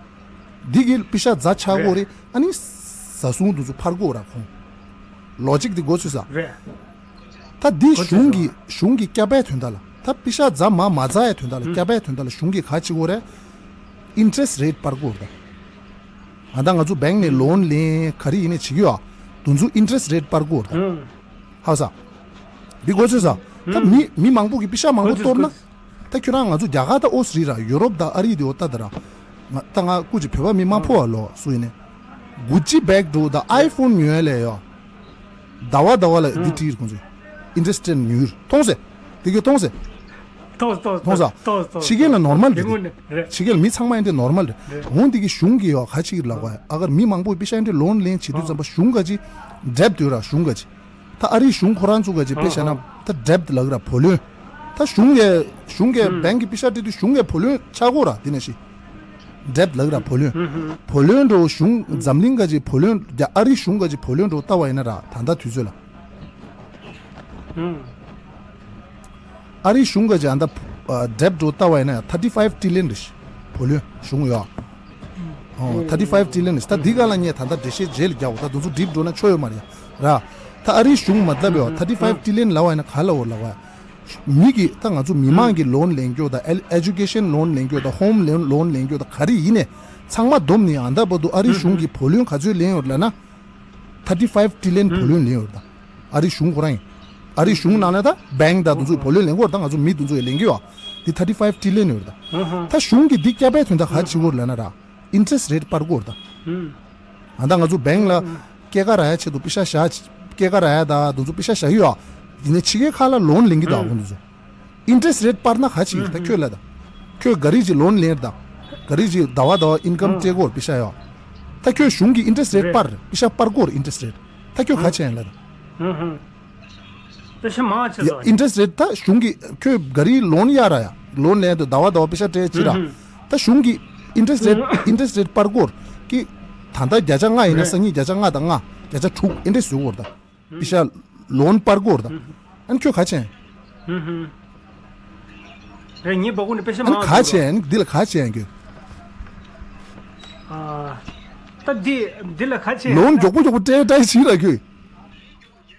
འདི་གིས་པེ་ཤ་ཛ་ཆགས་གོ་རེད། ཨ་ནི་ཟ་སྲུང་དེ་ཚོ་འཕར་གོ་ར་ཁོང་། ལོ་ཇིག་འདི་མགོ་ཚོས་ས། རེད། ད་འདི་གཞུང་གི་གཞུང་གི་སྐྱབས་པའི་དོན་དག་ལ་ད་པེ་ཤ་ཛ་མ་མ་ཛ་ཡའི་དོན་དག་ལ་སྐྱབས་པའི་དོན་དག་ལ་གཞུང་གིས་ག་བྱེད་གོ་རེད། ཨིན་ཊེ་རེ་སི་ཊི་རེ་ཊི་སྤར་གོ་རེད། ད་ང་ཚོ་བེང་ནས་ལོན་ལེན་ག་རེ་ཡིན་ནའི་བྱེད་ཀྱི་ཡོད། དེ་ཚོ་ཨིན་ཊེ་རེ་སི་ཊི་རེ་ཊི་སྤར་གོ་རེད། ཧ་ས། འདི་མགོ་ཚོས་ས། ད་མི་མི་མང་པོ་གིས་པེ་ཤ་མང་པོ་གཏོར་ན། ད་ཁྱོད་རང་ང་ཚོ་རྒྱ་གར་དང་ཨོ་སི་ཊི་རི་ཡ། ཡུ་རོབ་དང་ཨ་རི་དེ་འོ་ལྟ་ད་ར། ང་ད་ང་སྐུ་མཁྱེན་བོད་པ་མི་མང་པོ་བ་ལོ་སུ་ཡིན་ནའི། གུ་ཅི་བེག་འགྲོ་དང་ཨའི་ཕོན་ཉོས་ལས་ཡོད། ཟླ་བ་ཟླ་བ་ལ་འདི་ཊི་རེ་ཁོང་ཚོས་ཨིན་ཊེ་རེ་སི་ཊི་རེ་ཊི་ཉོས་མཐོང་ཟེ། དེ་གི་མཐོང་ཟེ། མཐོང་མཐོང་ས། མཐོང་མཐོང་ཕྱི་རྒྱལ་ལ་ནོར་མལ་རེད། རེད། ཕྱི་རྒྱལ་མི་ཚང་མ་ཨེ་འདྲ་ནོར་མལ་རེད། འོང་འདི་གི་གཞུང་གི་ཡོད་ག་ཅིག་ལབ་པ་ཨ་གར་མི་མང་པོས་པེ་ཤ་ཨེ་འདྲ་ལོན་ལེན་བྱེད་དུས་ཙམ་པ་གཞུང་ག་ཅིག་འགྲེབ་དུས་ར་གཞུང་ག་ཅིག་ད་ཨ་རིའི་གཞུང་ཁོ་རང་ཚོ་ག་ཅིག་དཔེ་བཞག་ན་ད་འགྲེབ་ལབ་ཀྱི་ར་བུ་ལོན། ད་གཞུང་གི་གཞུང་གི་བེང་གི་པེ་ཤ་སྤྲད་དུས་གཞུང་གི་བུ་ལོན་ཆགས་གོ་ར་འདི་ནས་ཤི། ཌེབ་ལབ་ར་བུ་ལོན། བུ་ལོན་འགྲོ་གཞུང་འཛམ་གླིང་ག་ཅིག་བུ་ལོན་རྒྱ་ཨ་རི་གཞུང་ག་ཅིག་བུ་ལོན་འགྲོ་ལྟ་བ་ཡིན་ན་ར་ད་ལྟ་དུས་ཚོད་ལ། ཨ་རི་གཞུང་ག་ཅིག་ཨ་ད་ཌེབ་འགྲོ་ལྟ་བ་ཡིན་ན་ཡང་ཐར་ཊི་ཕའིབ་ཊི་ལན་རེད་ཤི། བུ་ལོན་གཞུང་ཡོད། ཨོ་ཐར་ཊི་ཕའིབ་ཊི་ལན་རེད་ཤི། ད་འདི་ག་ལ་ངས་ད་ལྟ་འགྲེལ་བཤད་རྗེས་ལ་རྒྱག་འོ། ད་དུང་ཚོ་ཌིབ་འགྲོ་ན་ཆོ་ཡོད་མ་རེད་ར། ད་ཨ་རི་གཞུང་མ་ལབ་ཡོད། ཐར་ཊི་ཕའིབ་ཊི་ལན་ལབ་བ་ཡིན་ན་ག་ལབ་འོ་ལབ་བ། མི་གི་ད་ང་ཚོ་མི་མང་གི་ལོན་ལེན་རྒྱུ་དང་ཨེ་ཨེ་ཇུ་ཀེ་ཤན་ལོན་ལེན་རྒྱུ་དང་ཧོམ་ལོན་ལེན་རྒྱུ་དང་ག་རེ་ཡིན་ནས་ཚང་མ་བསྡོམས་ནས་ཨ་ད་བར་དུ་ཨ་རི་གཞུང་གི་བུ་ལོན་ག་ཚོད་ལེན་ཡོད་ལབ་ན། ཐར་ཊི་ཕའིབ་ཊི་ལན་བུ་ལོན་ལེན་ཡོད་ད། ཨ་རི་གཞུང་ཁོ་རང་ཡིན། ཨ་རི་གཞུང་ནང་ནས་ད་བེང་ད་དུང་ཚོ་བུ་ལོན་ལེན་གྱི་ཡོད་ད། ང་ཚོ་མི་དུང་ཚོ་ཡི་ལེན་གྱི་ཡོད། འདི་ཐར་ཊི་ཕའིབ་ཊི་ལན་ཡོད་ད། ད་གཞུང་གི་འདི་སྐྱབས་པའི་དོན་དག་ག་བྱེད་དགོས་ལབ་ན་ར། ཨིན་ཊི་རེ་སི་རེ་ཊི་སྤར་དགོས་རེད་ད། ཨ་ད་ང་ཚོ་བེང་ལ་སྐྱེད་ཀ་རག་ཡ་ཆེད་དུ་པེ་ཤ་བཞག་སྐྱེད་ཀ་རག་ཡ་ད་དུང་ཚོ་པེ་ཤ་བཞག་གི་ཡོད། ཡིན་ནའི་ཕྱི་རྒྱལ་ཁག་ལ་ལོན་ལེན་གྱི་ད་ཁོང་དུང་ཚོ། ཨིན་ཊི་རེ་སི་རེ་ཊི་སྤར་ན་ག་ཅིག་ད་ཁྱོད་ལ་ད། ཁྱོད་ག་རེ་ཅིག་ལོན་ལེན་ད། ག་རེ་ཅིག་ཟླ་བ་ཟླ་བ་ཨིན་ཀམ་སྤྲད་དགོས་པེ་ཤ་ཡོད། ད་ཁྱོད་གཞུང་གི་ཨིན་ཊི་རེ་སི་རེ་ཊི་སྤར་པེ་ཤ་སྤར་དགོས་ཨིན་ཊི་རེ་སི་རེ་ཊི། ད་ཁྱོད་ག་བྱས་ཡིན་ལ་ད། པེ་ཤ་མང་ཆེ་ཡ་ཟོ་ཨིན་ཊི་རེ་སི་རེ་ཊི་ད་གཞུང་གི་ཁྱོད་ག་རེ་ལོན་གཡར་ར་ཡ་ལོན་ལེན་དུ་ཟླ་བ་ཟླ་བ་པེ་ཤ་སྤྲད་ཅི་ར། ད་གཞུང་གི་ཨིན་ཊི་རེ་སི་རེ་ཊི་ཨིན་ཊི་རེ་སི་རེ་ཊི་སྤར་དགོས་ཀི། ད་ལྟ་བརྒྱ་ཆ་ལྔ་ཡིན་ན་སང་ཉིན་བརྒྱ་ཆ་ལྔ་དང་ལྔ་བརྒྱ་ཆ་དྲུག་ཨིན་ཊི་རེ་སི་བཟོ་དགོས་ར་ད། པེ་ཤ་ལོན་སྤར་དགོས་རེད་ད། ཨ་ནི་ཁྱོད་ག་བྱས། རེད་ངའི་སྤུ་གུ་ནི་པེ་ཤ་ཨ་ནི་མང་ག་བྱས་ཨ་ནི་འདི་ལ་ག་བྱས་ཨ་ཁྱོད། ད་འདི་འདི་ལ་ག་བྱས། ལོན་མགྱོགས་པོ་མགྱོགས་པོ་སྤྲད་སྤྲད་བྱིས་ར་ཁྱོད།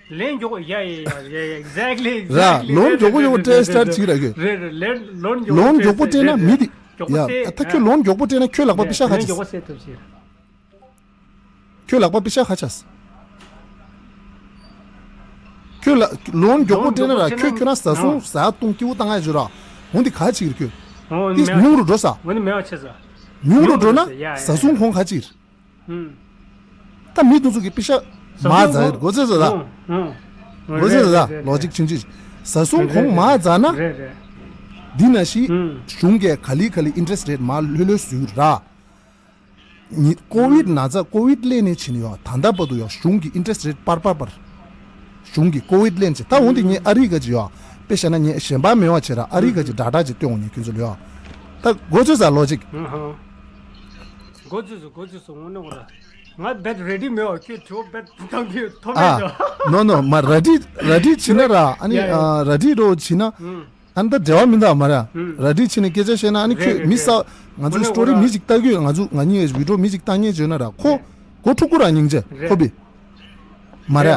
ལན་མགྱོགས་པོ་ཡ་ཡ་ཡ་ཡ་exactly ར་exactly ལོན་མགྱོགས་པོ་མགྱོགས་པོ་སྤྲད་སྤྲད་བྱིས་ར་ཁྱོད། རེད་རེད་ལན་ལོན་མགྱོགས་ལོན་མགྱོགས་པོ་སྤྲད་ན་མི་འདི་ཡ་ད་ཁྱོད་ལོན་མགྱོགས་པོ་སྤྲད་ན་ཁྱོད་ལག་པ་པེ་ཤ་ག་བྱས། ཁྱོད་ལག་པ་པེ་ཤ་ག་ཆགས། ཁྱོད་ལ་ལོན་མགྱོགས་པོ་སྤྲད་ན་ར་ཁྱོད་ཁྱོད་རང་ཟ་སོང་ཟ་བཏུང་སྐྱིད་པོ་བཏང་ཡ་བརྗོད་ར། འོ་འདི་ག་ཅིག་རེད་ཁྱོད། འདི་ཉུང་རུ་འགྲོ་ས། ཉུང་རུ་འགྲོ་ན་ཟ་སོང་གོང་ག་ཅིག་རེད། ད་མི་དུ་ཚོ་གི་པེ་ཤ་མ་ཟ་ཡི་གོ་ཚོད་ཟ་ད། གོ་ཚོད་ཟ་ད་ལོ་ཅིག་ཆུང་ཆུང་ཟ་སོང་གོང་མ་ཟ་ན། འདི་ན་ཤི་གཞུང་གི་ག་ལི་ག་ལི་ཨིན་ཊི་རེ་སི་རེ་ཊི་མ་ལྷོད་ལྷོད་བཟོས་ར། ཉི་ཀོ་ཝིད་ན་ཚ་ཀོ་ཝིད་སླེབས་ནས་ཕྱིན་ཡོད་ད་ལྟ་བར་དུ་ཡོད་གཞུང་གི་ཨིན་ཊི་རེ་སི་རེ་ཊི་པར་པར་པར། གཞུང་གི་ཀོ་ཝིད་སླེབས་ནས་ད་འོན་ཏེ་ངས་ཨ་རི་ག་ཅི་ཡོད་དཔེ་བཤད་ན་ངས་གཞན་པ་མེད་པ་བྱས་ར་ཨ་རི་ག་ཅི་ཌ་ཊ་ཅིག་སྟོན་འོང་ངས་ཁྱོད་ཚོ་ལ་ཡོད་ད་གོ་ཚོད་ཟ་ལོ་ཅིག་གོ་ཚོད་ཟ་གོ་ཚོད་ཟ་འོང་ནས་འོ་ར་ང་བེད་རེ་ཌི་མེད་པ་ཁྱོད་དྲི་བ་བེད་བཏང་གི་ཐོབ་མེད་ཨ་ནོ་ནོ་མ་ར་ཌི་ར་ཌི་བྱིན་ན་ར་ཨ་ནི་ཡ་ཡ་ར་ཌི་རོ་བྱིན་ན། ཨ་ནི་ད་འབྲེལ་བ་མི་འདུག་མ་ར། ར་ཌི་ཕྱིན་ནས་སྐད་ཆ་བཤད་ན་ཨ་ནི་ཁྱོད་མི་ས་ང་ཚོའི་སི་ཊོ་རི་མི་ཞིག་ལྟ་གི་ཡོད་ང་ཚོ་ང་གཉིས་བི་ཌི་ཡོ་མི་ཞིག་ལྟ་ཉེ་བྱོས་ན་ར་ཁོ་གོ་ཕྲུ་གུ་ར་སྙིང་རྗེ་ཁོ་བི་མ་ར།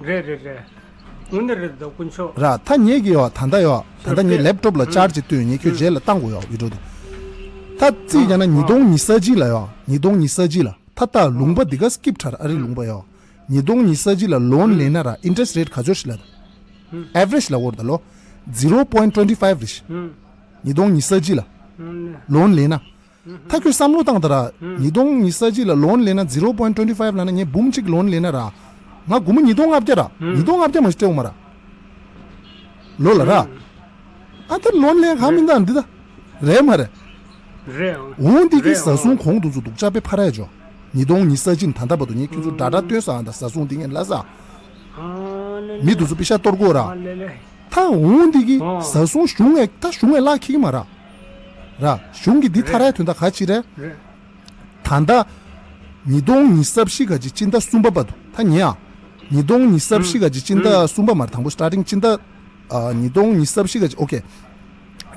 རེད་རེད་རེད། དངོས་གནས་རེད་འདུག་དཀོན་མཆོག་ར་ད་ངེད་ཀྱི་ཡོད་ད་ད་ཡོད་ད་ད་ངའི་ལེབ་ཊོབ་ལ་ཅར་ཇི་བཏོན་ངས་ཁྱོད་རྗེས་ལ་བཏང་དགོས་ཡོད་བི་ཌི་ཡོ་དེ། ད་རྩིས་རྒྱག་ན་ཉིས་སྟོང་ཉི་ཤུ་རྩ་གཅིག་ལ་ཡོད་ཉིས་སྟོང་ཉི་ཤུ་རྩ་གཅིག་ལ། ད་ལྟ་ལུང་པ་འདི་ག་སི་ཀིབ་ཁྲར་ཨ་རི་ལུང་པ་ཡོད། ཉིས་སྟོང་ཉི་ཤུ་རྩ་གཅིག་ལ་ལོན་ལེན་ན་ར་ཨིན་ཊི་རེ་སི་རེ་ཊི་ག་ཚོད་ཞིག་ལ། ཨེ་ཝ་རེཇ་ལ་འོར་ད་ལོ། zero point twenty five རེད། ཉིས་སྟོང་ཉི་ཤུ་རྩ་གཅིག་ལ། ལོན་ལེན་ན། ད་ཁྱོད་བསམ་བློ་བཏང་ད་ར། ཉིས་སྟོང་ཉི་ཤུ་རྩ་གཅིག་ལ་ལོན་ལེན་ན་zero point twenty five ལ་ན་ངས་འབུམ་གཅིག་ལོན་ལེན་ན་ར། ང་སྒོར་མོ་ཉིས་སྟོང་ལྔ་བརྒྱ་ར། ཉིས་སྟོང་ལྔ་བརྒྱ་མ་ཞིག་སྤྲད་འོང་མ་ར། ལོ་ལ་ར། ཨ་ད་ལོན་ལེན་ག་མི་འདང་འདི་ད། རེད་མ་རེད། རེད་ཨང་། འོང་འདི་གི་རེད་ཨང་། ཟ་སོང་གོང་དུ་ཚོ་སྡུག་ཅག་པའི་ཕ་ར་ཡ་ཇོ། ཉིས་སྟོང་ཉི་ཤུ་རྩ་གཅིག་ད་ལྟ་བར་དུ་ངས་ཁྱོད་ཚོ་ཌ་ཊ་སྟོན་ས་ཨང་ད་ཟ་སོང་འདི་ངས་ལ་ཟ། ཨ་ལེ་ལེ། མི་དུ་ཚོ་པེ་ཤ་གཏོར་དགོས་ར། ཨ་ལེ་ལེ། ད་འོང་འདི་གི་ཨང་། ཟ་སོང་གཞུང་ངས་ད་གཞུང་ངས་ལག་ཁྱེར་གི་མ་ར། ར། གཞུང་གི་འདི་ཐ་ར་ཡ་དོན་དག་ག་ཅི་རེད། རེད། ད་ལྟ། ཉིས་སྟོང་ཉི་ཤུ་རྩ་བཞི་ག་ཅིག་སྤྱི་ཟླ་གསུམ་པ་བར་དུ་ད་ཉེ་ཨ། ཉིས་སྟོང་ཉི་ཤུ་རྩ་བཞི་ག་ཅིག་སྤྱི་ཟླ་གསུམ་པ་མར་དང་པོ་སི་ཊར་ཊིང་སྤྱི་ཟླ། ཨ། ཉིས་སྟོང་ཉི་ཤུ་རྩ་བཞི་ག་ཅིག་ཨོ་ཀེ།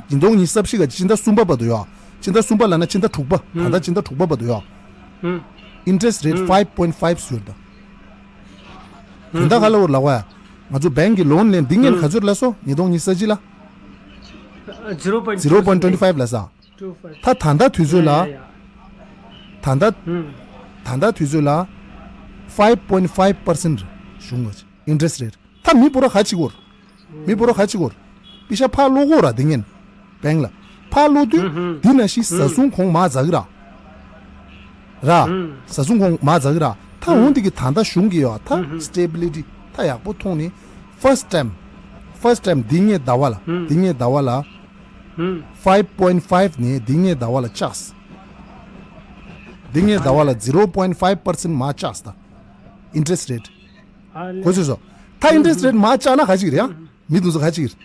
ཉིས་སྟོང་ཉི་ཤུ་རྩ་བཞི་ག་ཅིག་སྤྱི་ཟླ་གསུམ་པ་བར་དུ་ཡོད། སྤྱི་ཟླ་གསུམ་པ་ལབ་ན་སྤྱི་ཟླ་དྲུག་པ་ད་ལྟ་སྤྱི་ཟླ་དྲུག་པ་བར་དུ་ཡོད། ཨིན་ཊི་རེ་སི་རེ་ཊི་ཧྥའིབ་པོའིན་ཧྥའིབ་ཟེར་ད། དོན་དག་ག་ལ་བོར་ལ་བ་ཡ། ང་ཚོ་བེང་གི་ལོན་ལེན་འདི་ངན་ག་ཚོད་ལ་སོ་ཉིས་སྟོང་ཉི་ཤུ་རྩ་བཞི་ལ། zero point twenty five ལ་ས། ད་ད་ལྟ་དུས་ཚོད་ལ། ད་ལྟ། ད་ལྟ་དུས་ཚོད་ལ། five point five percent གཞུང་གི་interest rate ད་མི་པོ་ར་ཧ་ཅི་གོར། མི་པོ་ར་ཧ་ཅི་གོར། པི་ཤ་ཕ་ལོ་གོ་ར་དེ་ངན། བེང་ལ། ཕ་ལོ་དུས་འདི་ན་ཤི་ཟ་སུང་གོང་མ་ཛག་ར། ར། ཟ་སུང་གོང་མ་ཛག་ར། ད་འོན་དེ་གི་ད་ལྟ་གཞུང་གི་ཡོད་ད་stability ད་ཡག་པོ་མཐོང་ནི། first time first time འདི་ངའི་ཟླ་བ་ལ་འདི་ངའི་ཟླ་བ་ལ། five point five ནས་འདི་ངའི་ཟླ་བ་ལ་ཆགས། འདི་ངའི་ཟླ་བ་ལ་zero point five percent མ་ཆགས་ད། interest rate གོ་ཚོད་སོ། ད་interest rate མ་ཆགས་ན་ག་ཅིག་རེད་ཡ། མི་དུ་ཚོ་ག་ཅིག་རེད།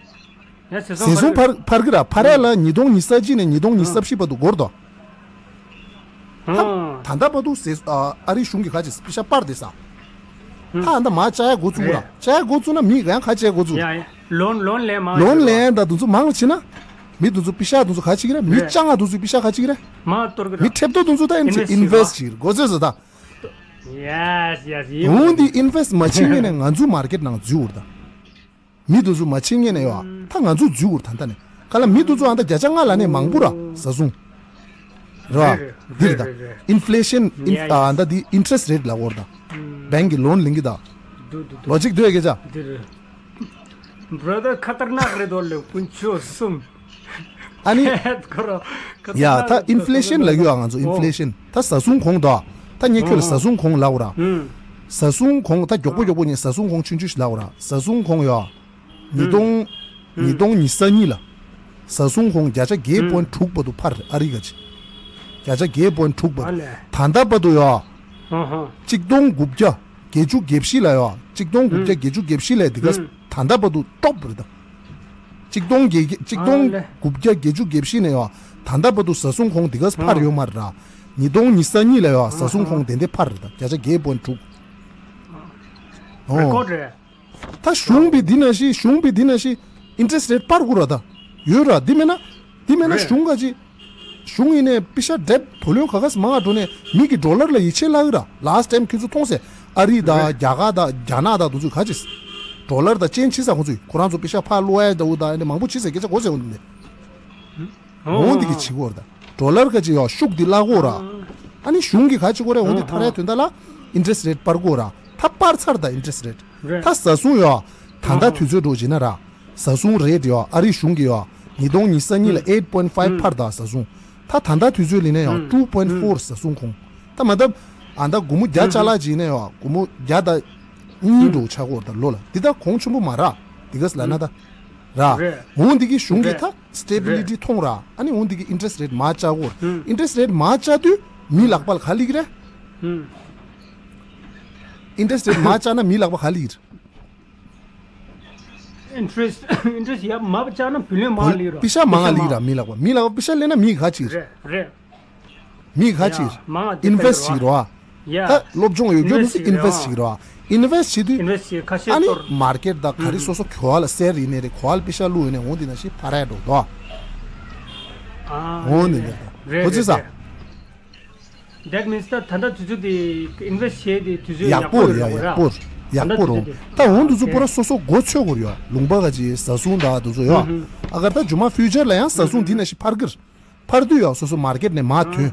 ཟེ་སོང་འཕར་འཕར་གི་ར་འཕར་ཡ་ལ་ཉིས་སྟོང་ཉི་ཤུ་རྩ་གཅིག་ནས་ཉིས་སྟོང་ཉི་ཤུ་རྩ་བཞི་བར་དུ་འགོར་དོ། ད་ད་ལྟ་བར་དུ་ཟེར་ཨ་ཨ་རིའི་གཞུང་གིས་ག་ཅིག་པེ་ཤ་སྤར་བསྡད་ས། ད་ཨ་ད་མར་བཅག་ཡ་འགོ་བཙུགས་ར། རེད། བཅག་ཡ་འགོ་བཙུགས་ན་མི་ག་ཡང་ག་བཅག་འགོ་བཙུགས། ཡ་ཡ། ལོན་ལོན་ལེན་མ་ལོན་ལེན་ཡ་ད་དུང་ཚོ་མང་ལ་ཕྱིན་ན། མི་དུང་ཚོ་པེ་ཤ་དུང་ཚོ་ག་བྱེད་ཀྱི་རེད། མི་རེད། བཅོ་ལྔ་དུང་ཚོའི་པེ་ཤ་ག་བྱེད་ཀྱི་རེད། མ་གཏོར་གི་མི་ར། ཁྲེབ་ཏོ་དུང་ཚོ་ད་ཨིན་ཨིན་ཝེ་སི་ཊི་བྱེད་ཀྱི་རེད། འགོ་ཚོས་ཟེར་ད། ཡེས་ཡེས་ཡེས། འོན་ཏེ་ཨིན་ཝེ་སི་ཊི་མ་བྱེད་མཁན་ནས་ང་ཚོའི་མར་ཀེ་ཊི་ནང་འཛུལ་འུར་ད། མི་དེ་ཚོ་མ་ཕྱིན་ངེས་ནས་ཡོད། ད་ང་ཚོ་འཛུལ་འུར་ད་ལྟ་ནས། ག་ལ་མི་དེ་ཚོ་ཨ་ད་བརྒྱ་ཆ་ལྔ་ལ་ནས་མང་པོ་ར་ཟ་སྲུང་། རེད་བ། འདིར་ད། ཨིན་ཕི་ལེ་ཤན་ཨ་ད་འདི་ཨིན་ཊི་རེ་སི་ཊི་རེ་ཊི་ལ་འོར་ད། བེང་གི་ལོན་ལེན་གི་ད། ལོ་ཇིག་འདོད་སྐད་ཆ། འདིར། བྷ་ར་དར་ཁ་ཏར་ནག་རེད་དོ་ལེ་ཀུན་སྤྱོད་གསུམ། ཨ་ནི། ཡ་ད་ཨིན་ཕི་ལེ་ཤན་ལབ་ཡོད་ཨ་ང་ཚོ་ཨིན་ཕི་ལེ་ཤན་ད་ཟ་སྲུང་གོང་དོ། ད་ངས་ཁྱོད་ལ་ཟ་སྲུང་གོང་ལབ་ར། ཟ་སྲུང་གོང་ད་མགྱོགས་པོ་མགྱོགས་པོ་ངས་ཟ་སྲུང་གོང་ཆུང་ཆུང་ཞིག་ལབ་ར། ཟ་སྲུང་གོང་ཡོད། ཉིས་སྟོང་ཉིས་སྟོང་ཉི་ཤུ་རྩ་གཉིས་ལ། ཟ་སྲུང་གོང་བརྒྱ་ཆ་བརྒྱད་པོ་ཡིན་དྲུག་བར་དུ་འཕར་ཨ་རི་ག་ཅི། བརྒྱ་ཆ་བརྒྱད་པོ་ཡིན་དྲུག་བར་དུ། ད་ལྟ་བར་དུ་ཡོད། གཅིག་སྟོང་དགུ་བརྒྱ་བརྒྱད་ཅུ་གྱ་བཞི་ལ་ཡོད། གཅིག་སྟོང་དགུ་བརྒྱ་བརྒྱད་ཅུ་གྱ་བཞི་ལ་འདི་ག་ད་ལྟ་བར་དུ་ཊོབ་རེད་ད། གཅིག་སྟོང་བརྒྱད་བརྒྱ་གཅིག་སྟོང་དགུ་བརྒྱ་བརྒྱད་ཅུ་གྱ་བཞི་ནས་ཡོད། ད་ལྟ་བར་དུ་ཟ་སྲུང་གོང་འདི་ག་འཕར་ཡོད་མ་རེད་ར། ཉིས་སྟོང་ཉི་ཤུ་རྩ་གཉིས་ལ་ཡོད་ཟ་སྲུང་གོང་དེ་འདྲ་འཕར་རེད་ད་བརྒྱ་ཆ་བརྒྱད་པོ་ཡིན་དྲུག་ཨོ། རེ་ཀོར་ཌི་རེད། ད་གཞུང་པའི་འདི་ན་ཤི་གཞུང་པའི་འདི་ན་ཤི་ཨིན་ཊི་རེ་སི་ཊི་རེ་ཊི་སྤར་དགོས་ར་ད། ཡོད་ར་འདི་མེད་ན། འདི་མེད་ན་རེད། གཞུང་ག་ཅི། གཞུང་ཡིན་ནས་པེ་ཤ་འདྲེབ་བུ་ལོན་ག་ག་སི་མང་ང་འགྲོ་ནས་མི་གི་ཌོ་ལར་ལ་ཡིད་ཆེས་བརླག་གི་ར། ལཱ་སི་ཊི་ཊེམ་ཁྱོད་ཚོ་མཐོང་ཟེར། ཨ་རི་དང་རྒྱ་གར་དང་རྒྱ་ནག་དང་དུ་ཚོད་ག་ཅི། ཌོ་ལར་དང་ཅན་ཆི་ས་ཁོང་ཚོས་ཁོ་རང་ཚོ་པེ་ཤ་ཕར་བླུག་ཨེ་འདྲ་བོ་དང་ཨེ་འདྲ་མང་པོ་བྱེད་ཟེར་སྐད་ཆ་གོ་ཟེར་འོང་འདི་ནས། འོང་འདི་གི་བྱེད་དགོས་ར་ད། ཌོ་ལར་ག་ཅི་ཡོད་ཤུགས་འདི་བརླག་གོ་ར། ཨ་ནི་གཞུང་གི་ག་ཅི་གོ་ར་འོང་འདི་ཐར་ཡ་དོན་དག་ལ་ཨིན་ཊི་རེ་སི་ཊི་རེ་ཊི་སྤར་གོ་ར། ད་སྤར་ཚར་ད་ཨིན་ཊི་རེ་སི་ཊི་རེ་ཊི། ད་ཟ་སྲུང་ཡོད། ད་ལྟ་དུས་ཚོད་འགྲོ་བྱེད་ན་ར། ཟ་སྲུང་རེ་ཊི་ཡོད་ཨ་རི་གཞུང་གི་ཡོད། ཉིས་སྟོང་ཉི་ཤུ་རྩ་གཉིས་ལ་ཨེཊ་པོ་ཡིན་ཕའིབ་འཕར་ད་ཟ་སྲུང་། ད་ད་ལྟ་དུས་ཚོད་ལི་ནས་ཡོད་ཊུ་པོ་ཡིན་ཕོར་ཟ་སྲུང་གོང་། ད་མ་ད། ཨ་ད་སྒོར་མོ་བརྒྱ་ཆ་ལག་ཅིག་ནས་ཡོད་སྒོར་མོ་བརྒྱ་དང་གཉིས་འགྲོ་ཆ་གོ་ད་ལོ་ལ་འདི་ད་གོང་ཆེན་པོ་མ་ར། འདི་ག་ཟེར་ལ་ན་ད། ར། འོང་འདི་གི་གཞུང་གི་ད་སི་ཊེ་བི་ལི་ཊི་མཐོང་ར། ཨ་ནི་འོང་འདི་གི་ཨིན་ཊི་རེ་སི་ཊི་རེ་ཊི་མར་བཅག་གོ། ཨིན་ཊི་རེ་སི་ཊི་རེ་ཊི་མར་བཅག་དུས་མི་ལག་པ་ལ་ག་ལིག་རེད། ཨིན་ཊི་རེ་སི་ཊི་རེ་ཊི་མར་བཅག་ན་མི་ལག་པ་ག་ལིག་རེད། ཨིན་ཊི་རེ་སི་ཊི་ཨིན་ཊི་རེ་སི་ཊི་ཡ་མར་བཅག་ན་བུ་ལོན་མང་ལིག་ར། པེ་ཤ་མང་ལིག་ར་མི་ལག་པ་མི་ལག་པ་པེ་ཤ་ལེན་ན་མི་ག་ཅིག་རེད། རེད་རེད། མི་ཁ་ཅིག་ཡ་མང་ང་ཨིན་ཝེ་སི་ཊི་བྱེད་ཀྱི་རེད་བ། ཡ་ད་སློབ་སྦྱོང་ཡོད་རྒྱུ་ནི་ཨིན་ཝེ་སི་ཊི་བྱེད་ཀྱི་རེད་བ། ཨིན་ཝེ་སི་ཊི་བྱེད་དུས་ཨིན་ཝེ་སི་ཊི་བྱེད་ཁ་ཤས་ཨ་ནི་གཏོར། མར་ཀེ་ཊི་དང་ག་རེ་སོ་སོ་གོ་བ་ལ་སེལ་ཡིན་ནའི་རེད་གོ་བ་ལ་པེ་ཤ་བླུགས་ཡིན་ནའི་འོང་དེ་ན་ཞིག་ཕར་ར་འགྲོ་དོ། ཨ་འོང་ནི་འདི་རེད་གོ་ཚོད་ས། རེད་རེད། That means ད་ད་ལྟ་དུས་ཚོད་དེ་ཨིན་ཝེ་སི་ཊི་བྱས་དེ་དུས་ཚོད་ཡག་ཡག་པོ་པོ་རེད་ཡ་ཡོད་ཡག་ར། པོ་ད་ཡག་ལྟ་པོ་དུས་རུང་ཚོད་དེ་ད་འོང་དུས་ཚོད་པོ་ར་སོ་སོ་གོ་ཆོད་གོ་ར་ཡོད་ལུང་པ་ག་ཅི་ཟ་སྲུང་དང་དུས་ཚོད་ཡོད། ཨ་གར་ད་ཇུ་མ་ཕིའུ་ཅར་ལ་ཡང་ཟ་སྲུང་དེ་ན་ཞིག་ཕར་གིར། ཕར་དུས་ཡོད་སོ་སོ་མར་ཀེ་ཊི་ནས་མར་ཐོན།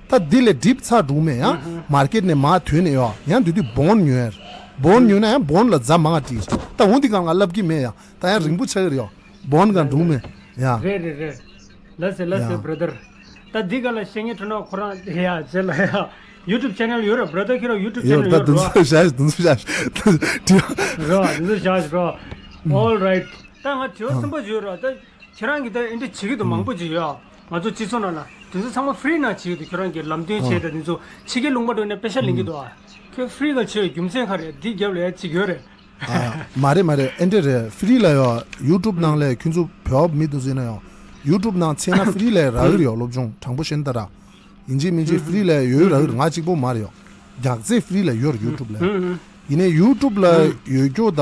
ད་འདི་ལས་གྲིབ་ཚ་འགྲོ་མེད་ཡང་མར་ཀེ་ཊི་ནས་མར་ཐོན་ནས་ཡོད་ཡང་དུས་དུས་བོན་ཉོས། བོན་ཉོས་ན་ཡང་བོན་ལ་རྫ་མང་བྲིས། ད་འོང་འདི་གང་ང་ལབ་ཀྱི་མེད་ཡང་ད་ཡང་རིང་པོ་ཆགས་ཀྱི་རེད་ཡོད་བོན་གང་འགྲོ་མེད་ཡང་། རེད་རེད་རེད། ལགས་སེ་ལགས་སེ་ཡང་བྷ་ར་དར། ད་འདི་ག་ལ་བཤད་ངེས་འཕྲོ་ན་ཁོ་རང་ཡ་རྗེས་ལ་ཡ་ཡུ་ཊུབ་ཆེ་ནལ་ཡོད་ར་བྷ་ར་དར་ཁྱེད་རང་ཡུ་ཊུབ་ཆེ་ཡོད་ནལ་ད་ཡོད་དུང་ར། སུ་བཞག་དུང་སུ་བཞག་དྲི་ར་དུང་སུ་བཞག་ར། All right. ད་ང་དྲི་བ་གསུམ་པ་ཡོད་ར་ད། ཁྱེད་རང་གིས་ད་ཨེ་འདྲ་བྱེད་ཀྱི་འདུག་མང་པོ་ཅིག་ཡོད། ང་ཚོ་སྤྱི་ཚོགས་ནང་ལ་དེ་ཚོ་ཚང་མ་ཧྥི་རི་ནང་བྱེད་ཀྱི་འདུག་ཁྱེད་རང་གིས་ལམ་སྟོན་བྱས་ད་དེ་ཚོ་ཕྱི་རྒྱལ་ལུང་པ་འགྲོ་ནས་པེ་ཤ་ལེན་གྱི་འདུག་ཨ། ཁྱོད་ཧྥི་རི་ག་བྱེད་རྒྱུ་མཚན་ག་རེ་འདི་རྒྱབ་ལ་ཡ་ཅིག་ཡོད་རེད། ཨ། མ་རེད་མ་རེད་ཨེ་འདྲ་རེད་ཧྥི་རི་ལ་ཡོད་ཡུ་ཊུབ་ནང་ལ་ཁྱོད་ཚོ་བོད་པ་མི་དེ་ཚོ་ཡིན་ན་ཡང་ཡུ་ཊུབ་ནང་བཙལ་ན་ཧྥི་རི་ལ་རག་གི་རེད་ཡོད་སློབ་སྦྱོང་དྲང་པོ་བཤད་ན་ད་ར། ཡིན་གཅིག་མིན་གཅིག་ཧྥི་རི་ལ་ཡོད་རག་གི་རེད་ང་གཅིག་པོ་མ་རེད་ཡོད། རྒྱག་རྩེ་ཧྥི་རི་ལ་ཡོད་རེད་ཡུ་ཊུབ་ལ། ཡིན་ནའི་ཡུ་ཊུབ་ལ་ཡོད་རྒྱུ་ད་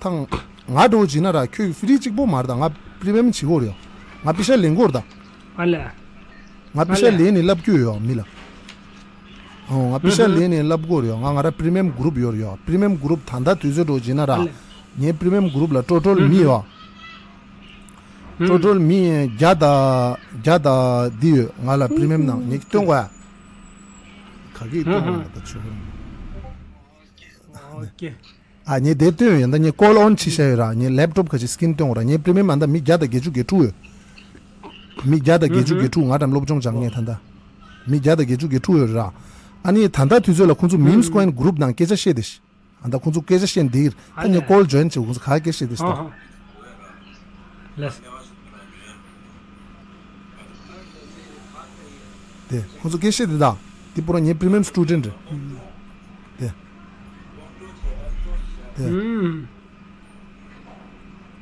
ཐང་ང་འགྲོ་བྱིན་ན་ར་ཁྱོད་ཧྥི་རི་གཅིག་པོ་མ་རེད་ད་ང་པི་རི་མི་ཡམ་བྱེད་དགོས་རེད་ཡོད། ང་པེ་ཤ་ལེན་དགོས་རེད་ད། ཨ་ལས། ང་པེ་ཤ་ཨ་ལས། ལེན་ནས་ལབ་རྒྱུ་ཡོད་མི་ལ། ཨོ་ང་པེ་ཤ་ལེན་ནས་ལབ་དགོས་རེད་ཡོད་ང་ང་ར་པི་རི་མི་ཡམ་གུ་རུབ་ཡོད་རེད་ཡོད་པི་རི་མི་ཡམ་གུ་རུབ་ད་ལྟ་དུས་ཚོད་འགྲོ་བྱིན་ན་ར། ཨ་ལས། ངའི་པི་རི་མི་ཡམ་གུ་རུབ་ལ་ཊོ་ཊལ་མི་ཡོད། ཊོ་ཊལ་མི་བརྒྱ་དང་བརྒྱ་དང་འདི་ཡོད་ང་ལ་པི་རི་མི་ཡམ་ནང་ངས་སྟོན་དགོས་ཡ། ག་གིས་སྟོན་དགོས་ཡ་ད་ཆོག་གི་རེད། ཨོ་ཀེ། ཨ་ངས་དེ་སྟོན་ཡོད་ཡིན་ད་ངས་ཀོལ་ཨོན་བྱེད་བཞག་ཡོད་ར་ངས་ལེབ་ཊོབ་ག་ཅིག་སི་ཀིན་སྟོན་དགོས་ར་ངའི་པི་རི་མི་ཡམ་ད་མི་བརྒྱ་དང་བརྒྱད་ཅུ་གྱ་དྲུག་ཡོད། མི་བརྒྱ་དང་བརྒྱད་ཅུ་གྱ་དྲུག་ང་འགྲམ་སློབ་སྦྱོང་སྦྱང་མཁན་ད་ལྟ། མི་བརྒྱ་དང་བརྒྱད་ཅུ་གྱ་དྲུག་ཡོད་ར། ཨ་ནི་ད་ལྟ་དུས་ཚོད་ལ་ཁོང་ཚོ་མིམ་སི་ཀོ་ཡན་གུ་རུབ་ནང་སྐད་ཆ་བཤད་དེ་ཤི། ཨ་ད་ཁོང་ཚོ་སྐད་ཆ་བཤད་འདིར་ད་ངས་ཀོལ་ཇོ་ཡིན་བྱེད་ཁོང་ཚོ་ག་སྐད་བཤད་དེ་ཤི་ད། ལགས། དེ་ཁོང་ཚོ་སྐད་བཤད་དེ་ད། དེ་པུ་ར་ངའི་པི་རི་མི་ཡམ་སི་ཊུ་ཌེན་ཊི་རེད། དེ། དེ།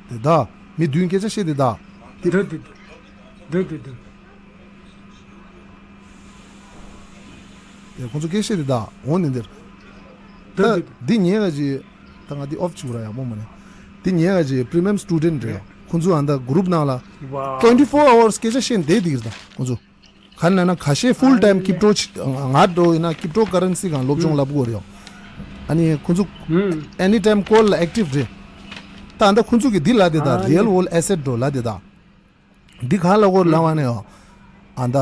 དེ་ད། མི་བདུན་སྐད་ཆ་བཤད་དེ་ད། དེ། དེ་དེ་དེ། དེ་དེ་དེ། ཁོང་ཚོ་སྐད་བཤད་དེ་ད་འོང་ནི་འདིར། ད་འདི་ཉེ་ག་ཅི། ད་ང་འདི་ཨོཕ་བྱུག་ར་ཡག་པོ་མ་རེད། འདི་ཉེ་ག་ཅི་པི་རི་མི་ཡམ་སི་ཊུ་ཌེན་ཊི་རེད། ཁོང་ཚོ་ཨ་ད་གུ་རུབ་ནང་ལ་ཊུ་ཝེན་ཊི་ཕོར་ཨ་ཝར་སི་སྐད་ཆ་བཤད་བསྡད་འདི་གི་རེད་ད་ཁོང་ཚོ། ག་ནས་ན་ཁ་ཤས་ཕུལ་ཊའིམ་ཀིབ་ཊོ་ང་འགྲོ་ཡིན་ན་ཀིབ་ཊོ་ཀ་རན་སི་གང་སློབ་སྦྱོང་ལབ་དགོས་རེད། ཨ་ནི་ཁོང་ཚོ་ཨེ་ནི་ཊའིམ་ཀོལ་ལ་ཨེག་ཊིབ་རེད། ད་ཨ་ད་ཁོང་ཚོ་གི་འདི་ལ་དེ་ད་རི་ཡལ་ཝོལ་ཨེ་སེཊ་འགྲོ་ལ་དེ་ད། འདི་ག་ལ་གོ་ལ་བ་ནས་ཡོ། ཨ་ད།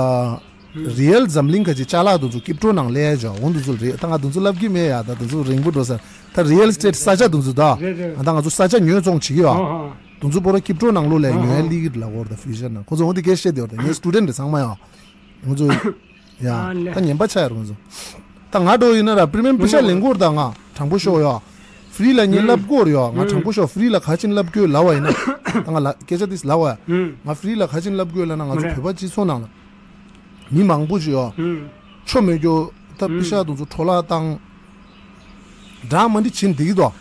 རི་ཡལ་འཛམ་གླིང་ག་ཅི་ཅ་ལག་དུ་ཚོ་ཀིབ་ཊོ་ནང་ལས་ཡ་ཇོ་འོང་དུ་ཚོ་རེད་ད་ང་དུ་ཚོ་ལབ་ཀྱི་མེད་ཡ་ད་དུ་ཚོ་རིང་པོ་འགྲོ་ས་ད་རི་ཡལ་ཨེ་སི་ཊེཊ་ས་ཆ་དུ་ཚོ་ད། རེད་རེད། ཨ་ད་ང་ཚོ་ས་ཆ་ཉོས་བཙོང་བྱེད་ཀྱི་ཡོ། ཨ་ཧ། དུ་ཚོ་པོ་ར་ཀིབ་ཊོ་ནང་ལོ་ལས་ཨ་ཧ། ཉོས་ལི་གི་ལ་གོ་ད་ཕི་ཤར་ན་ཁོ་ཚོ་འོང་དུ་སྐད་བཤད་དེ་ཡོ་ད་ངའི་སི་ཊུ་ཌེན་ཊི་ཚང་མ་ཡོ། ང་ཚོ། ཡ། ཨ་ལེ། ད་ངན་པ་ཆགས་ཡོད་རེད་ང་ཚོ། ད་ང་འགྲོ་ཡིན་ན་ར་པི་རི་མི་ཡམ་པི་ཤ་ལེན་གོ་ར་ད་ང་དྲང་པོ་ཤོག་ཡ། ཧྥི་རི་ལ་ངས་ལབ་གོ་ར་ཡ་ང་དྲང་པོ་ཤོག་ཧྥི་རི་ལ་ག་ཅིན་ལབ་གོ་ལབ་བ་ཡིན་ན། ད་ང་ལ་སྐད་ཆ་དེ་ལབ་བ་ཡ། ང་ཧྥི་རི་ལ་ག་ཅིན་ལབ་གོ་ལབ་ན་ང་ཚོ་བོད་པ་སྤྱི་ཚོགས་ནང་ལ། མི་མང་པོ་ཅིག་ཡ། ཆོ་མེད་རྒྱུ་ད་པི་ཤ་དུ་ཚོ་འཕྲོ་བརླག་བཏང་། འདྲ་མ་འདི་ཕྱིན་འདི་གི་དོ།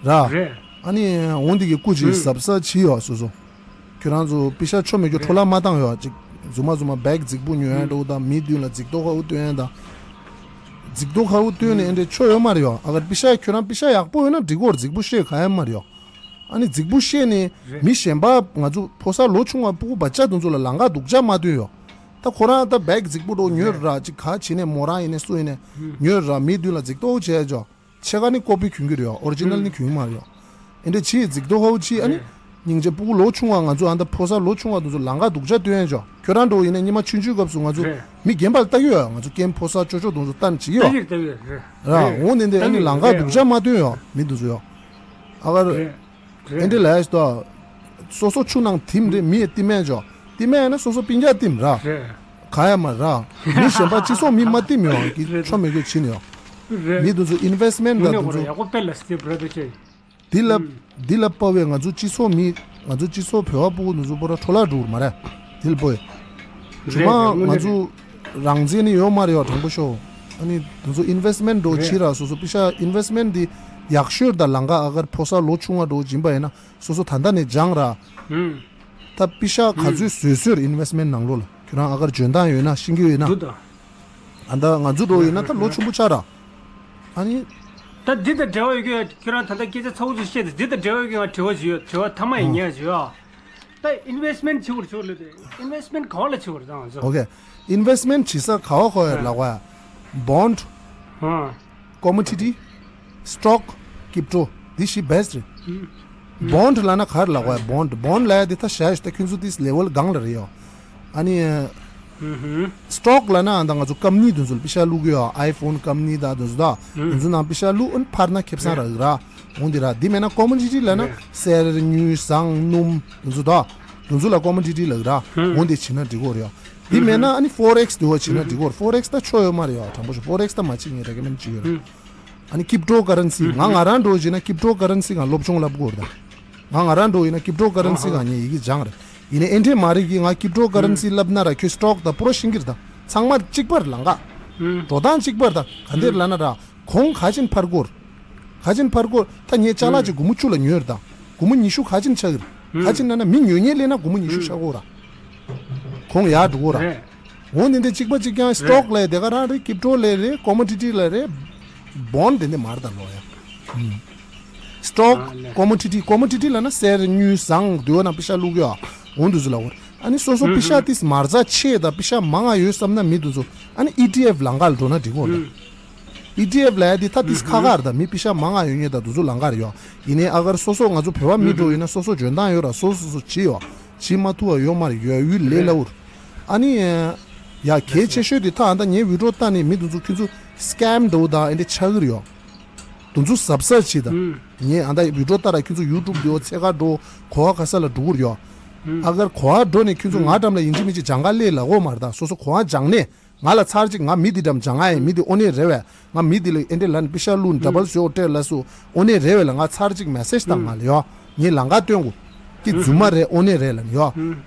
ར། རེད། ཨ་ནི་འོང་འདི་གི་སྐུ་ཅིག་ཨུམ། གཟབ་གཟབ་བྱིས་ཡོད་སོ་སོ། ཁྱོད་རང་ཚོ་པི་ཤ་ཆོ་མེད་རྒྱུ་འཕྲོ་བརླག་མ་བཏང་ཡོད་ཅིག་རྫུན་མ་རྫུན་མ་བེག་རྫིག་པོ་ཉོ་ཡ་འགྲོ་དང་མི་མདུན་ལ་རྫིག་ཏོ་ཁ་བོ་སྟོན་ཡ་དང་། རྫིག་ཏོ་ཁ་བོ་སྟོན་ནས་ཨེ་འདྲས་ཆོ་ཡོད་མ་རེད་ཡོད་ཨ་གར་པི་ཤ་ཁྱོད་རང་པི་ཤ་ཡག་པོ་ཡོད་ན་འགྲིག་གོ་རྫིག་པོ་བཤད་ག་ཡ་མ་རེད་ཡོད། ཨ་ནི་རྫིག་པོ་བཤད་ནས་རེད། མི་གཞན་པ་ང་ཚོ་ཕོ་གསར་ལོ་ཆུང་བ་ཕྲུ་གུ་བ་ཅག་དེ་ཚོ་ལ་ལང་ཀ་སྡུག་ཅག་མ་སྟོན་ཡོད། ད་ཁོ་རང་ད་བེག་རྫིག་པོ་འགྲོ་ཉོས་ར་ཅིག་ག་བྱེད་ནས་མོ་རང་ཡིན་ནས་སུ་ཡིན་ནས་ཉོས་ར་མི་མདུན་ལ་རྫིག་ཏོ་བྱས་ཅོ། ཕྱེད་ཀ་ནི་ཀོ་པི་གྱོན་གྱི་རེད་ཡོ། ཨོ་རི་ཇི་ནལ་ནི་གྱོན་གྱི་མ་རེད་ཡོ། ཨེ་འདྲ་བྱེད་རྫིག་ཏོ་ཧའུ་ཅི་ཨ་ནི། སྙིང་རྗེ་ཕྲུ་གུ་ལོ་ཆུང་བ་ང་ཚོ་ཨ་ད་ཕོ་གསར་ལོ་ཆུང་བ་དེ་ཚོ་ལང་ཀ་སྡུག་ཅག་སྟོན་ཡ་ཅོ། ཁྱོད་རང་འགྲོ་ཡིན་ན་ཉི་མ་ཆུང་ཆུང་སྐབས་སུ་ང་ཚོ་རེད། མི་རྒན་པ་ལ་ལྟ་གི་ཡོད་ང་ཚོ་རྐྱེན་ཕོ་གསར་ཅོ་ཅོ་དེ་ཚོ་ལྟ་ནི་བྱེད་ཀྱི་ཡོད། ལྟ་གི་ལྟ་གི་རེད། ར་འོང་ནས་འདི་ཨ་ནི་ལང་ཀ་སྡུག་ཅག་མ་སྟོན་ཡོ་མི་དེ་ཚོ་ཡོ། ཨ་ག་རེད། ཨེ་འདྲ་ལས་ཤི་ཏོ། སོ་སོ་ཆུ་ནང་ཐིམ་རེད་མི་ཡི་ཏི་མེད་ཅོ། ཏི་མེད་ན་སོ་སོ་པིན་རྒྱ་ཏིམ་ར། རེད། ག་ཡ་མ་ར། མི་གཞན་པ་སྤྱི་ཚོགས་མི་མ་ཏིམ་ཡོང་གི་རེད། ཆོ་མེད་གི་ཕྱིན་ཡོང་། རེད། མི་དེ་ཚོ་ཨིན་ཝེ་སི་མེན་ཊི་དང་དེ་ཚོ། ཡག་པོ་དཔེ་ལ་སི་ཏི་བྷ་ར་དར་ཅེ། འདི་ལ། འདི་ལ་དཔའ་བའི་ང་ཚོ་སྤྱི་ཚོགས་མི། ང་ཚོ་སྤྱི་ཚོགས་བོད་པ་ཕྲུ་གུ་དེ་ཚོ་པོ་ར་འཕྲོ་བརླག་འགྲོ་གི་མ་རེད། འདི་ལ་དཔའ་བའི། རེད་རེད། ང་ཚོ། རང་བཙན་ནི་ཡོད་མ་རེད་ཡོད་དྲང་པོ་ཤོད། ཨ་ནི་དེ་ཚོ་ཨིན་ཝེ་སི་མེན་ཊི་འགྲོ་རེད། ཕྱིར་ར་སོ་སོ་པི་ཤ་ཨིན་ཝེ་སི་མེན་ཊི་འདི་ཡག་ཤོས་དང་ལང་ཀ་ཨ་གར་ཕོ་གསར་ལོ་ཆུང་བ་འགྲོ་སྦྱིན་པ་ཡིན་ན་སོ་སོ་ད་ལྟ་ནས་སྦྱང་ར། ཧུམ། ད་པི་ཤ་ག་ཚོད་ཧུམ། བཟོས་བཟོས་ཨིན་ཝེ་སི་མེན་ཊི་ནང་ལོགས་ལ་ཁྱོད་རང་ཨ་གར་འཇོན་ཐང་ཡོད་ན་ཤེས་ཀྱི་ཡོད་ན། འདུག་ད། ཨ་ད་ང་ཚོ་འགྲོ་ཡོད་ན་ད་ལོ་ཆུང་པོ་ཆགས་ར། ཨ་ནི། ད་འདི་དང་འབྲེལ་བ་ཡོད་ཀྱི་ཁྱོད་རང་ད་ལྟ་སྐད་ཆ་ཚ་བོ་ཚོ་བཤད་དེ་འདི་དང་འབྲེལ་བ་ཡོད་ཀྱི་ང་དྲི་བ་ཞིག་ཡོད་དྲི་བ་ཐ་མ་ཡིན་ཨ། ཉན་ཞིག་ཡོད། ད་ཨིན་ཝེ་སི་མེན་ཊི་བྱེད་དགོས་རེད་ལབ་དེ་ཨིན་ཝེ་སི་མེན་ཊི་ག་བ་ལ་བྱེད་དགོས་རེད་ད་ང་ཚོ། ཨོ་ཁེ། ཨིན་ཝེ་སི་མེན་ཊི་བྱེད་ས་ག་བ་ཁོ་ཡོད་ལབ་ག་ཡ། བོན་ཌི། ཧ། ཀོ་མོ་ཌི་ཊི། སི་ཊོག་ཀིབ་ཊོ། འདི་བཞི་བེ་སི་ཊི་རེད། བོན་ཌི་ལབ་ན་ག་རེ་ལབ་ག་ཡ་བོན་ཌི། བོན་ཌི་ལབ་ཡ་འདི་ད་བྱས་ཞིག་ད་ཁྱོད་ཚོ་དེ་ལེ་ཝལ་གང་ལ་རེད་ཡོ། ཨ་ནི། ཧུ་ཧུ། སི་ཊོག་ལབ་ན་ཨ་ད་ང་ཚོ་ཀམ་ནི་དེ་ཚོ་ལ་པི་ཤ་བླུག་གི་ཡོད། ཨའི་ཕོན་ཀམ་ནི་དང་དེ་ཚོ་ད། དེ་ཚོ་ནང་པི་ཤ་བླུག་ཨ་ནི་འཕར་ན་ཁེ་བཟང་རག་གི་ར། འོང་དེ་ར་འདི་མེད་ན་ཀོ་མོ་ཌི་ཊི་ལབ་ན་གསེར་དངུལ་ཟངས་སྣུམ་དེ་ཚོ་ད། དེ་ཚོ་ལ་ཀོ་མོ་ཌི་ཊི་ལབ་གི་ར། འོང་དེ་བྱེད་ན་འགྲིག་གོ་རེད་ཡ། འདི་མེད་ན་ཨ་ནི་ཕོ་རེག་སི་དེ་བ་བྱེད་ན་འགྲིག་གོ་རེད། ཕོ་རེག་སི་ད་ཆོ་ཡོད་མ་རེད་ཡ། དྲང་པོ་ཞུ་ཕོ་རེག་སི་ད་མ་བྱེད་ངས་རེ་ཀོ་མེན་ཌི་བྱེད་ཡོད་ར། ཨ་ནི་ཀིབ་ཊོ་ཀ་རན་སི་ང་ང་རང་འགྲོ་བྱེད་ན་ཀིབ་ཊོ་ཀ་རན་སི་ང་སློབ་སྦྱོང་བསླབ་གོ་རེད་ད། ང་ང་རང་འགྲོ་ཡིན་ན་ཀིབ་ཊོ་ཀ་རན་སི་གང་ཉན་ཡི་གེ་སྦྱང་རེད། ཡིན་ནའི་ཨེ་འདྲས་མ་རེད་གི་ང་ཀིབ་ཊོ་ཀ་རན་སི་བསླབ་ན་ར་ཁྱོད་སི་ཊོག་དང་པོ་ར་ཤིང་གི་རེད་ད། ཚང་མ་གཅིག་པ་རེད་ལང་ཀ་འགྲོ་སྟངས་གཅིག་པ་རེད་ད། ག་འདིར་ལབ་ན་ར་གོང་ག་ཅིན་འཕར་གོ་རེད། ག་ཅིན་འཕར་གོ་རེད་ད། ངས་ཅ་ལག་ཅིག་སྒོར་མོ་བཅུ་ལ་ཉོས་རེད་ད། སྒོར་མོ་ཉི་ཤུ་ག་ཅིན་ཆགས་ཀྱི་རེད། ག་ཅིན་ལབ་ན་མི་ཉོ་མཁན་སླེབས་ན་སྒོར་མོ་ཉི་ཤུ་ཆགས་གོ་ར། གོང་ཡར་འགྲོ་གོ་ར། འོ་འདི་འདྲ་གཅིག་པ་གཅིག་རྐྱང་སི་ཊོག་ལ་དེ་ག་རང་རེད། ཀིབ་ཊོ་ལ་རེད། ཀོ་མོ་ཌི་ཊི་ལ་རེད། བོན་ཌི་དེ་འདྲ་མ་རེད་ད་ལོ་ཡ། སི་ཊོག་ཀོ་མོ་ཌི་ཊི། ཀོ་མོ་ཌི་ཊི་ལབ་ན་གསེར་དངུལ་ཟངས་དེ་བ་ན་པི་ཤ་བླུག་ཡ། འོ་འདི་ཚོ་ལ་འོ། ཨ་ནི་སོ་སོ་པི་ཤ་ཏིས་མ་རྩ་ཆེ་ད་པི་ཤ་མང་ང་ཡོད་བསམ་ན་མི་དེ་ཚོ་ཨ་ནི་ཨི་ཊི་ཨེཕ་ལང་ཀ་ལ་འགྲོ་ན་འགྲིག་གོ་རེད། ཨི་ཊི་ཨེཕ་ལབ་ཡ་དེ་ད་ཏིས་ཁག་ཁག་རེད་ད། མི་པི་ཤ་མང་ང་ཡོད་མཁན་ད་དེ་ཚོ་ལང་ཀ་རེད་ཡ། ཡིན་ནའི་ཨ་གར་སོ་སོ་ང་ཚོ་བོད་པ་མི་འགྲོ་ཡིན་ན་སོ་སོ་འཇོན་ཐང་ཡོད་ར་སོ་སོ་སོ་བྱེད་ཡ། བྱེད་མ་ཐུབ་པ་ཡོད་མ་རེད་ཡོད་ཡུལ་ལས་སླ་བོར། ཨ་ནི། ཡ་གལ་ཆེ་ཤོས་དེ་ད་ཨ་ད་ངའི་བི་ཌིའོ་ལྟ་ནས་མི་དེ་ཚོ་ཁྱོད་ཚོ་སི་ཀེམ་འགྲོ་དང་ཨེ་འདྲ་ཆགས་ཀྱི་རེད་ཡ། དེ་ཚོ་གཟབ་གཟབ་བྱེད་དང་། ངས་ཨ་ད་བི་ཌིའོ་ལྟ་ར་ཁྱོད་ཚོ་ཡུ་ཊུབ་འདི་འོ་ཚེ་ག་འགྲོ་གོ་བ་ག་ས་ལ་འགྲོ་གི་རེད་ཡ། ཨ་གར་གོ་བ་འགྲོ་ནས་ཁྱོད་ཚོ་ང་འགྲམ་ལ་ཡིན་གཅིག་མིན་གཅིག་སྦྱང་ག་སླེབས་ལ་གོ་མ་རེད་ད། སོ་སོ་གོ་བ་སྦྱང་ནས་ང་ལ་ཚར་གཅིག་ང་མི་འདི་འགྲམ་སྦྱང་ང་ཡིན། མི་འདི་ཨོ་ནེ་རེད་བས། ང་མི་འདི་ལ་ཨེ་འདྲས་ལ་ནི་པི་ཤ་བླུགས་ནི་ཌ་བལ་ཟེར་ཨོ་སྤྲད་ལ་སུ་ཨོ་ནེ་རེད་བས་ལ་ང་ཚར་གཅིག་མེ་སེཇ་བཏང་ང་ལ་ཡོ། ངས་ལང་ཀ་སྟོན་གོ་ཀི་རྫུན་མ་རེད་ཨོ་ནེ་རེད་ལ་ནི་ཡོ།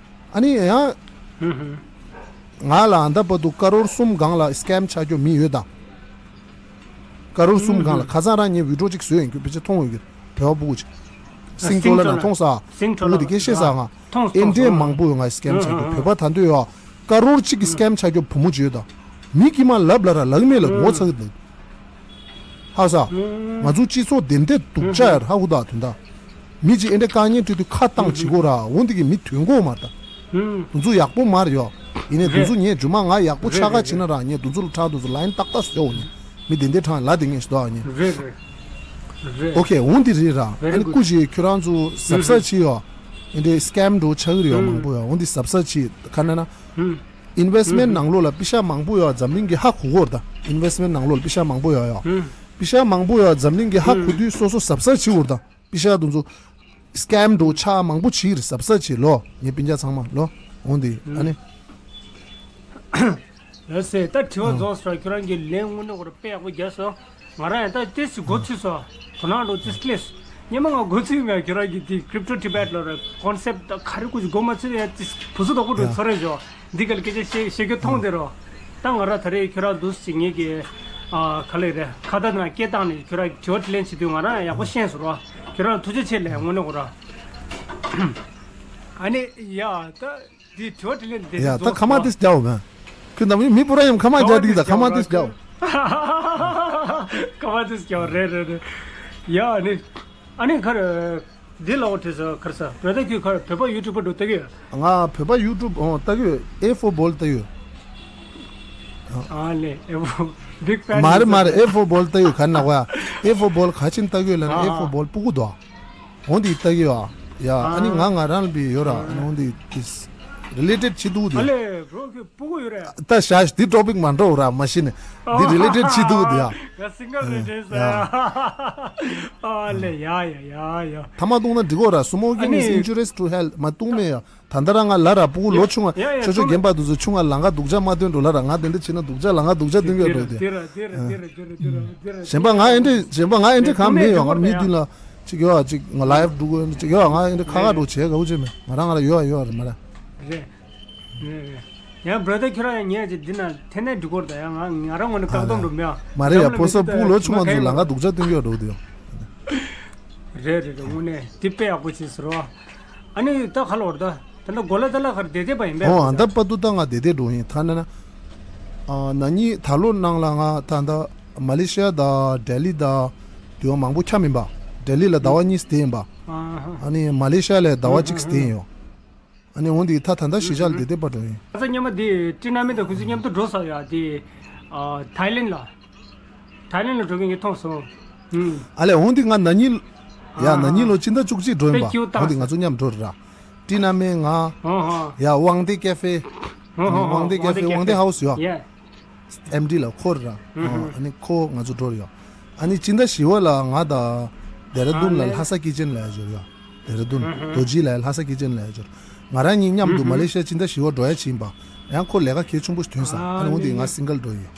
ཨ་ནི་ཡང་། ང་ལ་ཨ་ད་བར་དུ་ཀ་རོར་གསུམ་སྒང་ལ་སི་ཀེམ་ཆགས་རྒྱུ་མི་ཡོད་ད། ཀ་རོར་གསུམ་སྒང་ལ་ཁ་སང་རང་ངས་བི་ཌིའོ་གཅིག་བཟོས་ཡིན་རྒྱུ་པི་ཅི་མཐོང་ཡོད་རྒྱུ་བོད་པ་སྤུ་གུ་ཅིག་སིང་ཊོ་ལ་ན་མཐོང་ས། སྤུ་གུ་དེ་སྐད་བཤད་ས་ང་། ཨེ་འདྲས་མང་པོ་ཡོད་ང་སི་ཀེམ་ཆགས་རྒྱུ་བོད་པ་ད་འདོད་ཡོ། ཀ་རོར་གཅིག་གི་སི་ཀེམ་ཆགས་རྒྱུ་བུ་མོ་ཅིག་ཡོད་ད། མི་དཀྱིལ་མ་ལབ་ལ་ར་ལག་མེད་ལ་ངོ་ཚ་གི་འདུག་ཧ་ས། ང་ཚོ་སྤྱི་ཚོགས་བདེན་བདེན་སྡུག་ཅག་ཡར་ཧ་གོ་ད་དོན་དག་མི་གཅིག་ཨེ་འདྲ་དཀའ་ངལ་འཕྲད་དུས་ཁ་བཏང་བྱེད་དགོས་ར། འོ་འདི་གི་མི་དོན་གོ་མ་ད། དུ་ཚོ་ཡག་པོ་མར་ཡོད། ཡིན་ནའི་དུ་ཚོ་ངས་རྒྱུ་མ་ང་ཡག་པོ་ཆགས་ཁ་བྱེད་ན་ར་ངས་དུ་ཚོ་ལ་ཁྲག་དུ་ཚོ་ལ་ཡིན་ཏག་ཏག་ཟེར་འོ་ནི། མི་བདེན་བདེན་དྲང་ལ་དེ་ངས་ཞུ་དོ་ཨ་ནི། རེད་རེད། རེད། ཨོ་ཁེ་འོ་འདི་རེད་ར། ཨ་ནི་སྐུ་མཁྱེན་ཁྱོད་རང་ཚོ་གཟབ་གཟབ་བྱེད་ཡོད། ཨེ་འདྲའི་སི་ཀེམ་འགྲོ་ཆགས་ཀྱི་རེད་ཡོད་མང་པོ་ཡོད། འོ་འདི་གཟབ་གཟབ་བྱེད་ག་ན་ན། ཨིན་ཝེ་སི་མེན་ཊི་ནང་ལོགས་ལ་པི་ཤ་མང་པོ་ཡོད་འཛམ་གླིང་གི་ཧ་གོ་གོ་ར་ད། ཨིན་ཝེ་སི་མེན་ཊི་ནང་ལོགས་ལ་པི་ཤ་མང་པོ་ཡོད་ཡོད། པི་ཤ་མང་པོ་ཡོད་འཛམ་གླིང་གི་ཧ་གོ་དུས་སོ་སོ་གཟབ་གཟབ་བྱེད་གོ་ར་ད། པི་ཤ་དུ་ཚོ་སི་ཀེམ་འགྲོ་ཆགས་མང་པོ་བྱེད་རེད། གཟབ་གཟབ་བྱེད་ལོ། ངའི་སྤུན་ཀྱག་ཚང་མ་ལོ། འོང་དེ་ཨ་ནི། ལགས་སེ། ད་དྲི་བ་རྫོགས་སོང་། ཁྱོད་རང་གི་ལན་དངོས་གནས་ཁོ་ར་དཔེ་ཡག་པོ་རྒྱབ་སོང་། ང་རང་ཡང་ད་ཏོག་ཙམ་འགོ་ཚུགས་སོང་། དོ་སྣང་འགྲོ་ཙིས་ཀླེས། སྙེ་མ་ང་འགོ་ཚུགས་མེད། ཁྱོད་རང་གི་དེ་Crypto Tibet ལོ་ར་ཀོན་སེབ་ཊི་ད་ག་རེ་ཀུ་ཅི་འགོ་མ་ཚུགས་ཡ་ཙིས་བུ་སུ་དོག་པོ་འགྲོ་ཚོར་རེ་བྱོ། འདི་ག་ལ་སྐད་ཆ་བཤད་བཤད་རྒྱུ་མཐོང་དེ་རོ། ད་ང་ར་ད་རེས་ཁྱོད་རང་འདུག་ཅིག་ངེད་ཀྱི་ཨ་ག་ལེ་རེད་ཁ་བརྡ་ན་སྐད་བཏང་ནས་ཁྱོད་རང་དྲི་བ་དྲིས་ལན་བྱེད་དུས་ང་རང་ཡག་པོ་ཤེས་སོང་རོ། ཁྱོད་རང་ཐུགས་རྗེ་ཆེ་ལས་དངོས་གནས་ཁོ་ར། ཨ་ནི་ཡ་ད། འདི་དྲི་བ་དྲིས་ལན་འདི་ཡ་ད་ཁ་མ་ཏིས་རྒྱའོ་མེ། ཁྱོད་ནམ་ཡིན་མི་པུ་ར་ཡམ་ཁ་མ་རྒྱ་དིག་ད་ཁ་མ་ཏིས་རྒྱའོ། ཁ་མ་ཏིས་རྒྱའོ་རེད་རེད་རེད། ཡ་ཨ་ནི་ཨ་ནི་ཁར་འདི་ལའོ་དྲིས་ས་ཁར་ས་བོད་ད་ཁྱོད་ཁར་བོད་པ་ཡུ་ཊུབ་པར་འགྲོ་ལྟ་གི་ཡོད། ང་བོད་པ་ཡུ་ཊུབ་ཨོ་ལྟ་གི་ཡོད། ཨེ་ཕོར་བོལ་ལྟ་གི་ཡོད། ཨ་ལེ་ཨེ་ཕོར་བིག་ཕེན་མ་རེད་མ་རེད། ཨེ་ཕོར་བོལ་ལྟ་གི་ཡོད་ག་ན་གོ་ཡ། ཨེ་ཕོར་བོལ་ག་ཆེན་ལྟ་གི་ཡོད་ལ་ན་ཨེ་ཕོར་བོལ་སྤུ་གུ་དོ། འོ་འདི་ལྟ་གི་ཡོད། ཡ་ཨ་ནི་ང་ང་རང་ལ་བི་ཡོད་ར། ཨ་ནི་འོ་འདི་ཏིས་རི་ལེ་ཊེཌ་བྱེད་འདུག་འདི། ཨ་ལེ་བྲོ་ཁྱོད་སྤུ་གུ་ཡོད་རེད། ད་ཤ་ཤ་འདི་ཊོ་པིག་མ་འགྲོ་ར་མ་ཤི་ནི། འདི་རི་ལེ་ཊེཌ་བྱེད་འདུག་འདི་ཡ། ང་སིང་གལ་རེད་དྲན་ས་ཡ། ཨ་ལེ་ཡ་ཡ་ཡ་ཡ། ཐ་མ་བཏུང་ན་འགྲིག་གོ་ར། Smoking is injurious to health མ་བཏུང་མེད་ཡ། ད་ལྟ་ར་ང་ལ་ར་སྤུ་གུ་ལོ་ཆུང་བ་ཡ་ཡ་ཆོ་ཆོ་ཆུང་རྒན་པ་དུ་ཚོ་ཆུང་བ་ལང་ཀ་སྡུག་ཅག་མ་སྟོན་འགྲོ་ལ་ར། ང་དེ་འདྲ་བྱེད་ན་སྡུག་ཅག་ལང་ཀ་སྡུག་ཅག་སྟོན་གྱི་འགྲོ་དེ། གཞན་པ་ང་ཨེ་འདྲ་གཞན་པ་ང་ཨེ་འདྲ་གང་མེད་ཡོད། ང་མི་མདུན་ལ་ཅིག་ཡོད་ཅིག་ང་ལའིབ་འགྲོ་དགོས་ཅིག་ཡོད། ང་ཨེ་འདྲ་ཁ་ཁ་འགྲོ་བྱེད་དགའ་བོ་བྱེད་མེད། ང་རང་ང་ལ་ཡོད་ཡོད་རེད་མ་རེད། རེད་རེད་རེད། ཡང་བྲོ་ད་ཁྱོད་རང་ཡང་ཉལ་ཅིག་འདི་ན་ཐེ་ནས་འགྲིག་གོ་ར། ད་ཡང་ང་ང་རང་ངོ་ནས་བཀག་སྡོམ་འགྲོ་མེད་ཨ། མ་རེད་ཡ། ཕོ་སོ་སྤུ་གུ་ལོ་ཆུང་བ་ཚོ་ལང་ཀ་སྡུག་ཅག་སྟོན་གྱི་འགྲོ་དེ་ཡོད། རེད་རེད་རེད། དངོས་གནས་དེ་དཔེ་ཡག་པོ་བྱས་ཟེར་བ། ཨ་ནི་ད་ཁ་ལོར་ད་ད་ལྟ་གོ་ལ་ད་ལ་ཁར་བསྡད་བསྡད་པ་ཡིན་པས། ཨོ་ཨ་ད་པ་ཏུ་ད་ང་བསྡད་བསྡད་འགྲོ་ཡིན། ཐ་ན་ན་ཨ་ན་ནིང་ད་ལོ་ནང་ལ་ང་ད་ད་མ་ལེ་ཤི་ཡ་ད་ལྡི་ལི་ད་དུས་ཡང་མང་པོ་འཁྱམ་ཡིན་པ། ལྡི་ལི་ལ་ཟླ་བ་གཉིས་བསྡད་ཡིན་པ། ཨ་ནི་མ་ལེ་ཤི་ཡ་ལ་ཟླ་བ་གཅིག་བསྡད་ཡིན་ཡོད། ཨ་ནི་འོང་དེ་ད་ད་ད་གཞིས་ཆགས་ལ་བསྡད་བསྡད་པ་འགྲོ་ཡིན། ཁ་སང་སྔོན་མ་དེ་ཊི་ན་མེ་དང་ཁོ་ཚོ་མཉམ་དུ་འགྲོ་ས་ཡ་དེ་ཨ་ཐའི་ལེན་ལ། ཐའི་ལེན་ལ་འགྲོ་མཁན་གྱི་མཐོང་སོང་། ཨུམ། ཨ་ལས་འོང་དེ་ང་ན་ནིང་ཡ་ཨ་ན་ནིང་ལོ་སྤྱི་ཟླ་བཅུ་གཅིག་འགྲོ་ཡིན་པ། དཔེ་སྐྱིད་པོ་འོང་དེ་ང་ཚོ་མཉམ་འགྲོ་ར། ཊི་ན་མེ་ང་། ཧོ་ཧོ། ཡ་དབང་འདུས་ཀེ་ཧོ་ཧོ། དབང་འདུས་ཀེ་ཧོ་ཧོ། དབང་འདུས་ཧའུ་སི་ཡ། ཡ། ཨེམ་ཌི་ལ་ཁོ་ར། ཨ་ནི་ཁོ་ང་ཚོ་འགྲོ་ར་ཡོད། ཨ་ནི་སྤྱི་ཟླ་བཞི་པ་ལ་ང་དང་ལྡེ་ར་ལྡུན་ལ་ལྷ་ས་ཀི་ཅན་ལ་ཡ་འབྱོར་ཡོད། ལྡེ་ར་ལྡུན་རྡོ་རྗེ་ལ་ཡ་ལྷ་ས་ཀི་ཅན་ལ་ཡ་འབྱོར། ང་རང་གཉིས་མཉམ་དུ་མ་ལེ་ཤི་ཡ་སྤྱི་ཟླ་བཞི་པ་འགྲོ་ཡ་ཕྱིན་པ། ཡང་ཁོ་ལས་ཀ་གལ་ཆེན་པོ་ཞིག་ཐོན་ས། ཨ་ནི་འོ་དེ་ང་སིང་གལ་འགྲོ་ཡིན།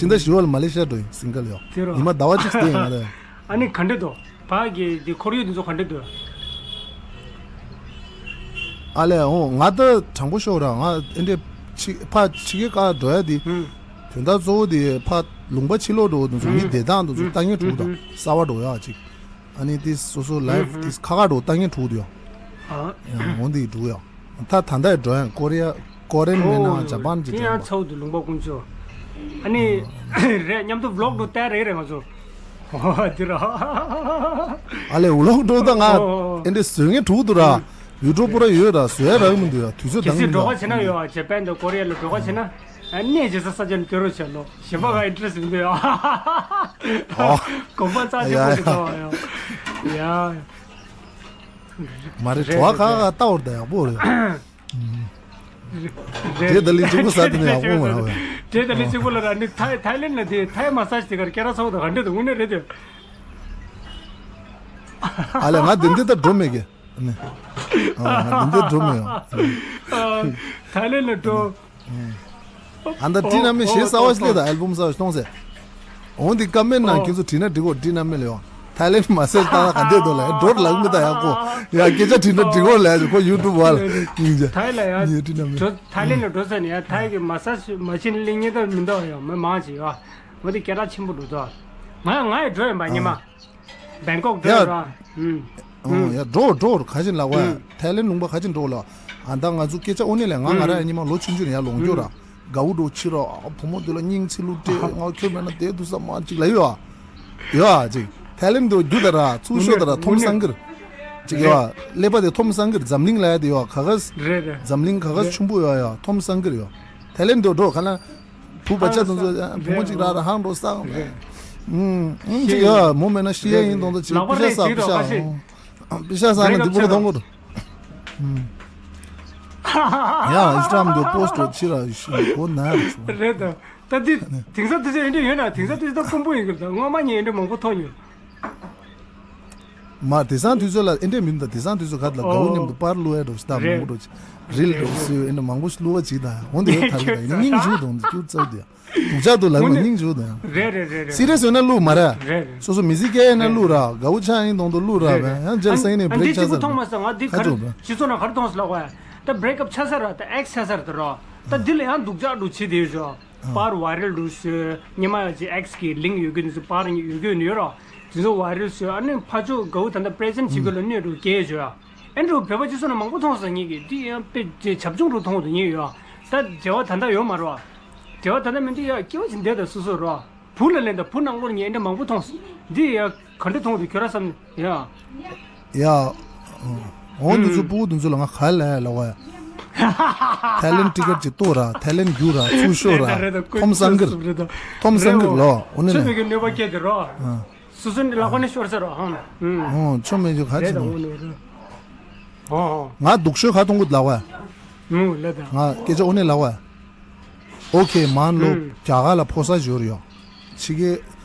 སྤྱི་ཟླ་བཞི་པ་ལ་མ་ལེ་ཤི་ཡ་འགྲོ་ཡིན་སིང་གལ་ཡོད། ཉི་མ་ཟླ་བ་གཅིག་བསྡད་ཡིན་ང་ལ། ཨ་ནི་ག་འདྲ་འདུག་ཕ་གི་འདི་ཁོར་ཡུག་འདི་ཚོ་ག་འདྲ་འདུག་ཨ་ལས་འོ་ང་ད་དྲང་པོ་ཤོད་ར། ང་ཨེ་འདྲས་ཕྱི་ཕ་ཕྱི་རྒྱལ་ཁག་འགྲོ་ཡ་དེ། དོན་དག་གཙོ་བོ་དེ་ཕ་ལུང་པ་ཕྱི་ལོགས་འགྲོ་དུས་ཚོ་མི་བསྡད་སྟངས་དུས་ཚོ་ལྟ་ངན་དྲུག་དང་གསར་བ་འགྲོ་ཡ་ཅིག་ཨ་ནི་དེ་སོ་སོ་ལའིབ་དེ་ཁ་ཁ་འགྲོ་ལྟ་ངན་དྲུག་དུ་ཡ། འོ་འདི་དྲུག་ཡ། ད་ད་ལྟ་འགྲོ་ཡ་ཀོ་རི་ཡ། ཀོ་རེན་མིན་ན་ཇ་པན་ཇི་ཡང་ཚའོ་དུ་ལུང་པ་ཀུན་ཆོ། ཨ་ནི་རེད་མཉམ་དུ་བི་ལོག་འགྲོ་བལྟ་རེད་རེད་ང་ཚོ། འོ་འདི་ར། ཨ་ལས་བི་ལོག་འགྲོ་ད་ང་ཨེ་འདྲས་བཟོས་ངན་དྲུག་དུ་ར། ཡུ་ཊུབ་པུ་ར་ཡོད་ར་བཟོས་ཡ་རག་མི་འདུག་ཡ་དུས་ཚོད་གལ་སྲིད་འགྲོ་ག་བྱེད་ན་ཡོད་ཨ་ཇ་པན་དང་ཀོ་རི་ཡ་ལ་འགྲོ་ག་བྱེད་ན། ཨ་གནས་བྱེད་ས་ས་ཆ་ནས་སྐྱོ་རོགས་བྱས་ལོ། གཞན་པ་ག་ཨིན་ཊི་རེ་སི་མི་འདུག་ཡ། གོམ་པ་རྩ་ཆེན་པོ་ཞིག་ཡ་ཡ། ཡ། མ་རེད་རེད་བྲོ་བ་རེད་ཁ་ཁ་རེད་ལྟ་བར་ད་ཡག་པོ་རེད། རེད། དེ་ད་ལི་གཅིག་པུ་ཟ་དེ་ནས་ཡག་པོ་མ་རེད་བས། དེ་ད་ལི་གཅིག་པུ་ལ་ར་ནི་ཐའི་ཐའི་ལེན་ལ་དེ་ཐའི་མ་སཱ་ཇི་དེ་གར་སྐད་གྲགས་ཚ་བོ་དང་ག་འདྲ་དུ་དངོས་གནས་རེད་དེ། ཨ་ལས་ང་དེ་འདི་ད་འགྲོ་མེད་གི། ཨ་ནི། ཨ་ང་དེ་འདི་འགྲོ་མེད་ཡོང་། ཐའི་ལེན་ལ་འགྲོ། ཨ་ད་ཊི་ན་མེ་ཞེས་གསར་བ་ཞིག་སླེབས་དང་ཨལ་བུམ་གསར་བ་ཞིག་གཏོང་ཟེར། འོང་འདི་ཀ་མེན་ནང་ཁྱེད་ཚོ་བྲིས་ན་འགྲིག་གོ་ཊི་ན་མེ་ལ་ཡོང་། ཐའི་ལེན་མ་སཱ་ཇི་ལྟ་ན་ག་འདྲས་འདུག་ལ་འགྲོ་ལག་མི་ད་ཡག་གོ། ཡ་སྐད་ཆ་དྲིས་ན་འགྲིག་གོ་ལ་ཁོ་ཡུ་ཊུབ་བ་ལ་སྙིང་རྗེ། ཐའི་ལ་ཡ། ཉེ་ཊི་ན་མེ། འགྲོ་ཐའི་ལེན་ལ་འགྲོ་ས་ནས་ཡ་ཐའི་གི་མ་སཱ་ཇི་མ་བྱིན་ལེན་ཉེ་ད་མི་འདུག་ཡ་མི་མང་ཆེ་ཡ། འོ་འདི་སྐད་གྲགས་ཆེན་པོ་འགྲོ་ཚོ། ང་ང་ཡི་འགྲོ་ཡིན་པ་ཉི་མ། བེང་ཀོག་འགྲོ་ཡ། ར། ཨུམ། ཨོ་ཡ་འགྲོ་འགྲོ་ག་ཅིན་ལ་བ། ཨུམ། ཐའི་ལེན་ལུང་པ་ག་ཅིན་འགྲོ་ལ། ཨ་ད་ང་ཚོ་སྐད་ཆ་ཨོ་ནི་ལས་ང་ང་ར་ཨུམ། ཉི་མ་ལོ་ཆུང་ཆུང་ནས་ཡ་ལོངས་སྐྱོ་ར། ཨུམ། དགའ་བོ་འགྲོ་ཕྱིར་རོ། བུ་མོ་དེ་ལ་སྙིང་ཚིག་ལུ་སྤྲད། ང་ཁྱོད་མེད་ན་བསྡད་ཐུབ་ས་མ་ཅིག་ལབ་ཡོད་ཨ། ཡོད་ཨ་ཅིག། ཐའི་ལེན་དུ་རྒྱུ་ད་ར་ཚུགས་ཤོག་ད་ར་ཐོམ་སང་གིར་ཅིག་ཡོད་ཨ། ཀླད་པ་དེ་ཐོམ་སང་གིར། འཛམ་གླིང་ལ་ཡ་དེ་ཡོད་ཨ། ག་ག་རེད་རེད། འཛམ་གླིང་ག་ག་རེད་ཆུན་པོ་ཡོད་ཨ། ཡོད་ཐོམ་སང་གིར་ཡོད། ཐའི་ལེན་དུ་འགྲོ་ག་ལ། བུ་བ་ཆ་དང་ཚོ་བུ་མོ་གཅིག་ར་ར་ཧང་འགྲོ་ས། རེད། ཨུམ་ཨུམ་ཅིག་ཡ་མོ་མེད་ན་ཤི་ཡ་ཡིན་དང་དུ་ཅིག་ལག་པ་པི་ཤ་རེད་ས་ཟིག་པི་ཤ་རོགས་ཁ་ཤས། པི་ཤ་ས་ནི་འདི་པོ་ཐོང་གོ། ཡ་ཨིན་སི་ཊ་གྷ་རམ་དུ་པོ་སི་ཊི་ཅི་ར་ཤི་གོ་ན་ར་ཆུ། རེད་ད། ད་འདི་དེང་སང་དུས་ཚོད་ཨེ་འདྲ་ཡོད་ན། དེང་སང་དུས་ཚོད་ད་དཀོན་པོ་ཡིན་གི། ད་སྔོན་མ་ངས་ཨེ་འདྲ་མང་པོ་མཐོང་མྱོང་། མ་དེང་སང་དུས་ཚོད་ལ་ཨེ་འདྲ་མིན་ད། དེང་སང་དུས་ཚོད་ཁ་ལ་དགའ་བོ་ཨོ། མཉམ་དུ་པར་བླུག་ཡ་འགྲོ་ཞིག་ད། མང་པོ་འགྲོ་ཅིག་རིལ་འགྲོ་སུ་ཨེ་འདྲ་མང་པོ་ཞིག་བླུག་པ་ཅིག་ད། འོན་ཏེ་ཡོད་ཐ་གི་ད་ཡིན་སྙིང་རྗེ་དང་སྐྱུར་ཙག་དེ། སྡུག་ཅག་ཏུ་ལབ་དངོས་གནས་སྙིང་རྗེ་དང་། རེད་རེད་རེད་རེད། སི་རི་ཡས་ཡོད་ན་བླུག་མ་ར། རེད་རེད། སོ་སོ་མི་ཚེ་སྐྱེལ་ཡས་ན་བླུག་ར། དགའ་བོ་ཆགས་ཡིན་དང་དུ་བླུག་ར། རེད་རེད། ཡང་རྗེས་ལ་སང་ཉིན་ནས་བྷི་རེག་ཆགས་ས་ར། ཁ་ཆོག་པ། སྤྱི་ཚོགས་ནང་ག་རེ་མཐོང་སོང་ལབ་པ། ད་བྷི་རེག་ཨབ་ཆགས་ས་ར། ད་ཨེག་སི་ཆགས་ས་ར། ད་རོ། ད་འདི་ལ་ཡང་སྡུག་ཅག་འདྲ་བྱེད་དེ་ཡོད་ཤོག། པར་ཝའི་རལ་འདྲ་བཟོས། སྔོན་མ་ཡ་ཅིག་ཨེག་སི་གི་ལིང་ཡོད་གི་འདུག་པར་ཡོད་གི་ཡོད་ར། དེ་ཚོ་ཝའི་རལ་བཟོས། ཨ་ནི་ཕར་ཕྱོགས་དགའ་བོ་ད་ལྟ་པི་རེ་ཛེན་ཊི་བྱེད་དགོས་ལ་གནོད་འགྲོ་སྐད་བརྗོད་ཨ། ཨེ་འགྲོ་བོད་པ་སྤྱི་ཚོགས་ནང་མང་པོ་མཐོང་སོང་ངེད་ཀྱིས། འདི་ཡང་དཔེ་བྱབ་ཆུང་རུ་མཐོང་འདུག་ངེད་ཡོད་ད། འབྲེལ་བ་ད་ལྟ་ཡོད་མ་རེད་བ། འབྲེལ་བ་ད་ལྟ་མི་འདུག་ཡ། སྐྱེ་བ་ཅིག་འདས་ད་སོ་སོ་རོ། བུ་ལ་ལན་ད་བུ་ནང་ལོགས་ངས་ཨེ་འདྲ་མང་པོ་མཐོང་སོང་། འདི་ཡ་ག་འདྲ་མཐོང་འདུག་ཁྱོད་ར་བསམ་ཡ། ཡ། འོ་འདི་ཚོ་ཕྲུ་གུ་འདི་ཚོ་ལ་ང་ག་ལ་ལ་བ། ཐའི་ལེན་ཊི་ཀེ་ཊི་ཅིག་གཏོང་ར། ཐའི་ལེན་རྒྱུག་ར། ཚུར་ཤོག་ར། རེད་ད་རེད་ད། ཐོམ་སང་གིར། ཐོམ་སང་གིར་ལོ། འོ་ནི་ཆོས་ལ་མེད་ཀྱི་གནོད་པ་སྐྱེལ་དེ་རོ། སོ་སོ་ནི་ལག་པ་ནས་ཤོར་ས་རོ་ཧང་། ཨོ་ཆོ་མེད་རྒྱུ་ག་རེད་ཅི་ད་འོ་དང་ནི་རེད། ཨོ་ཨོ། ང་སྡུག་ཤོས་ག་གཏོང་གི་ལབ་བ། ངུ་ལ་ད། ང་སྐད་ཆ་འོ་ནས་ལབ་བ། ཨོ་ཁེ་མན་ལོ། ཨུམ། རྒྱ་གར་ལ་ཕོ་གསར་ཡོད་རེད་ཡོ། ཕྱི་རྒྱལ་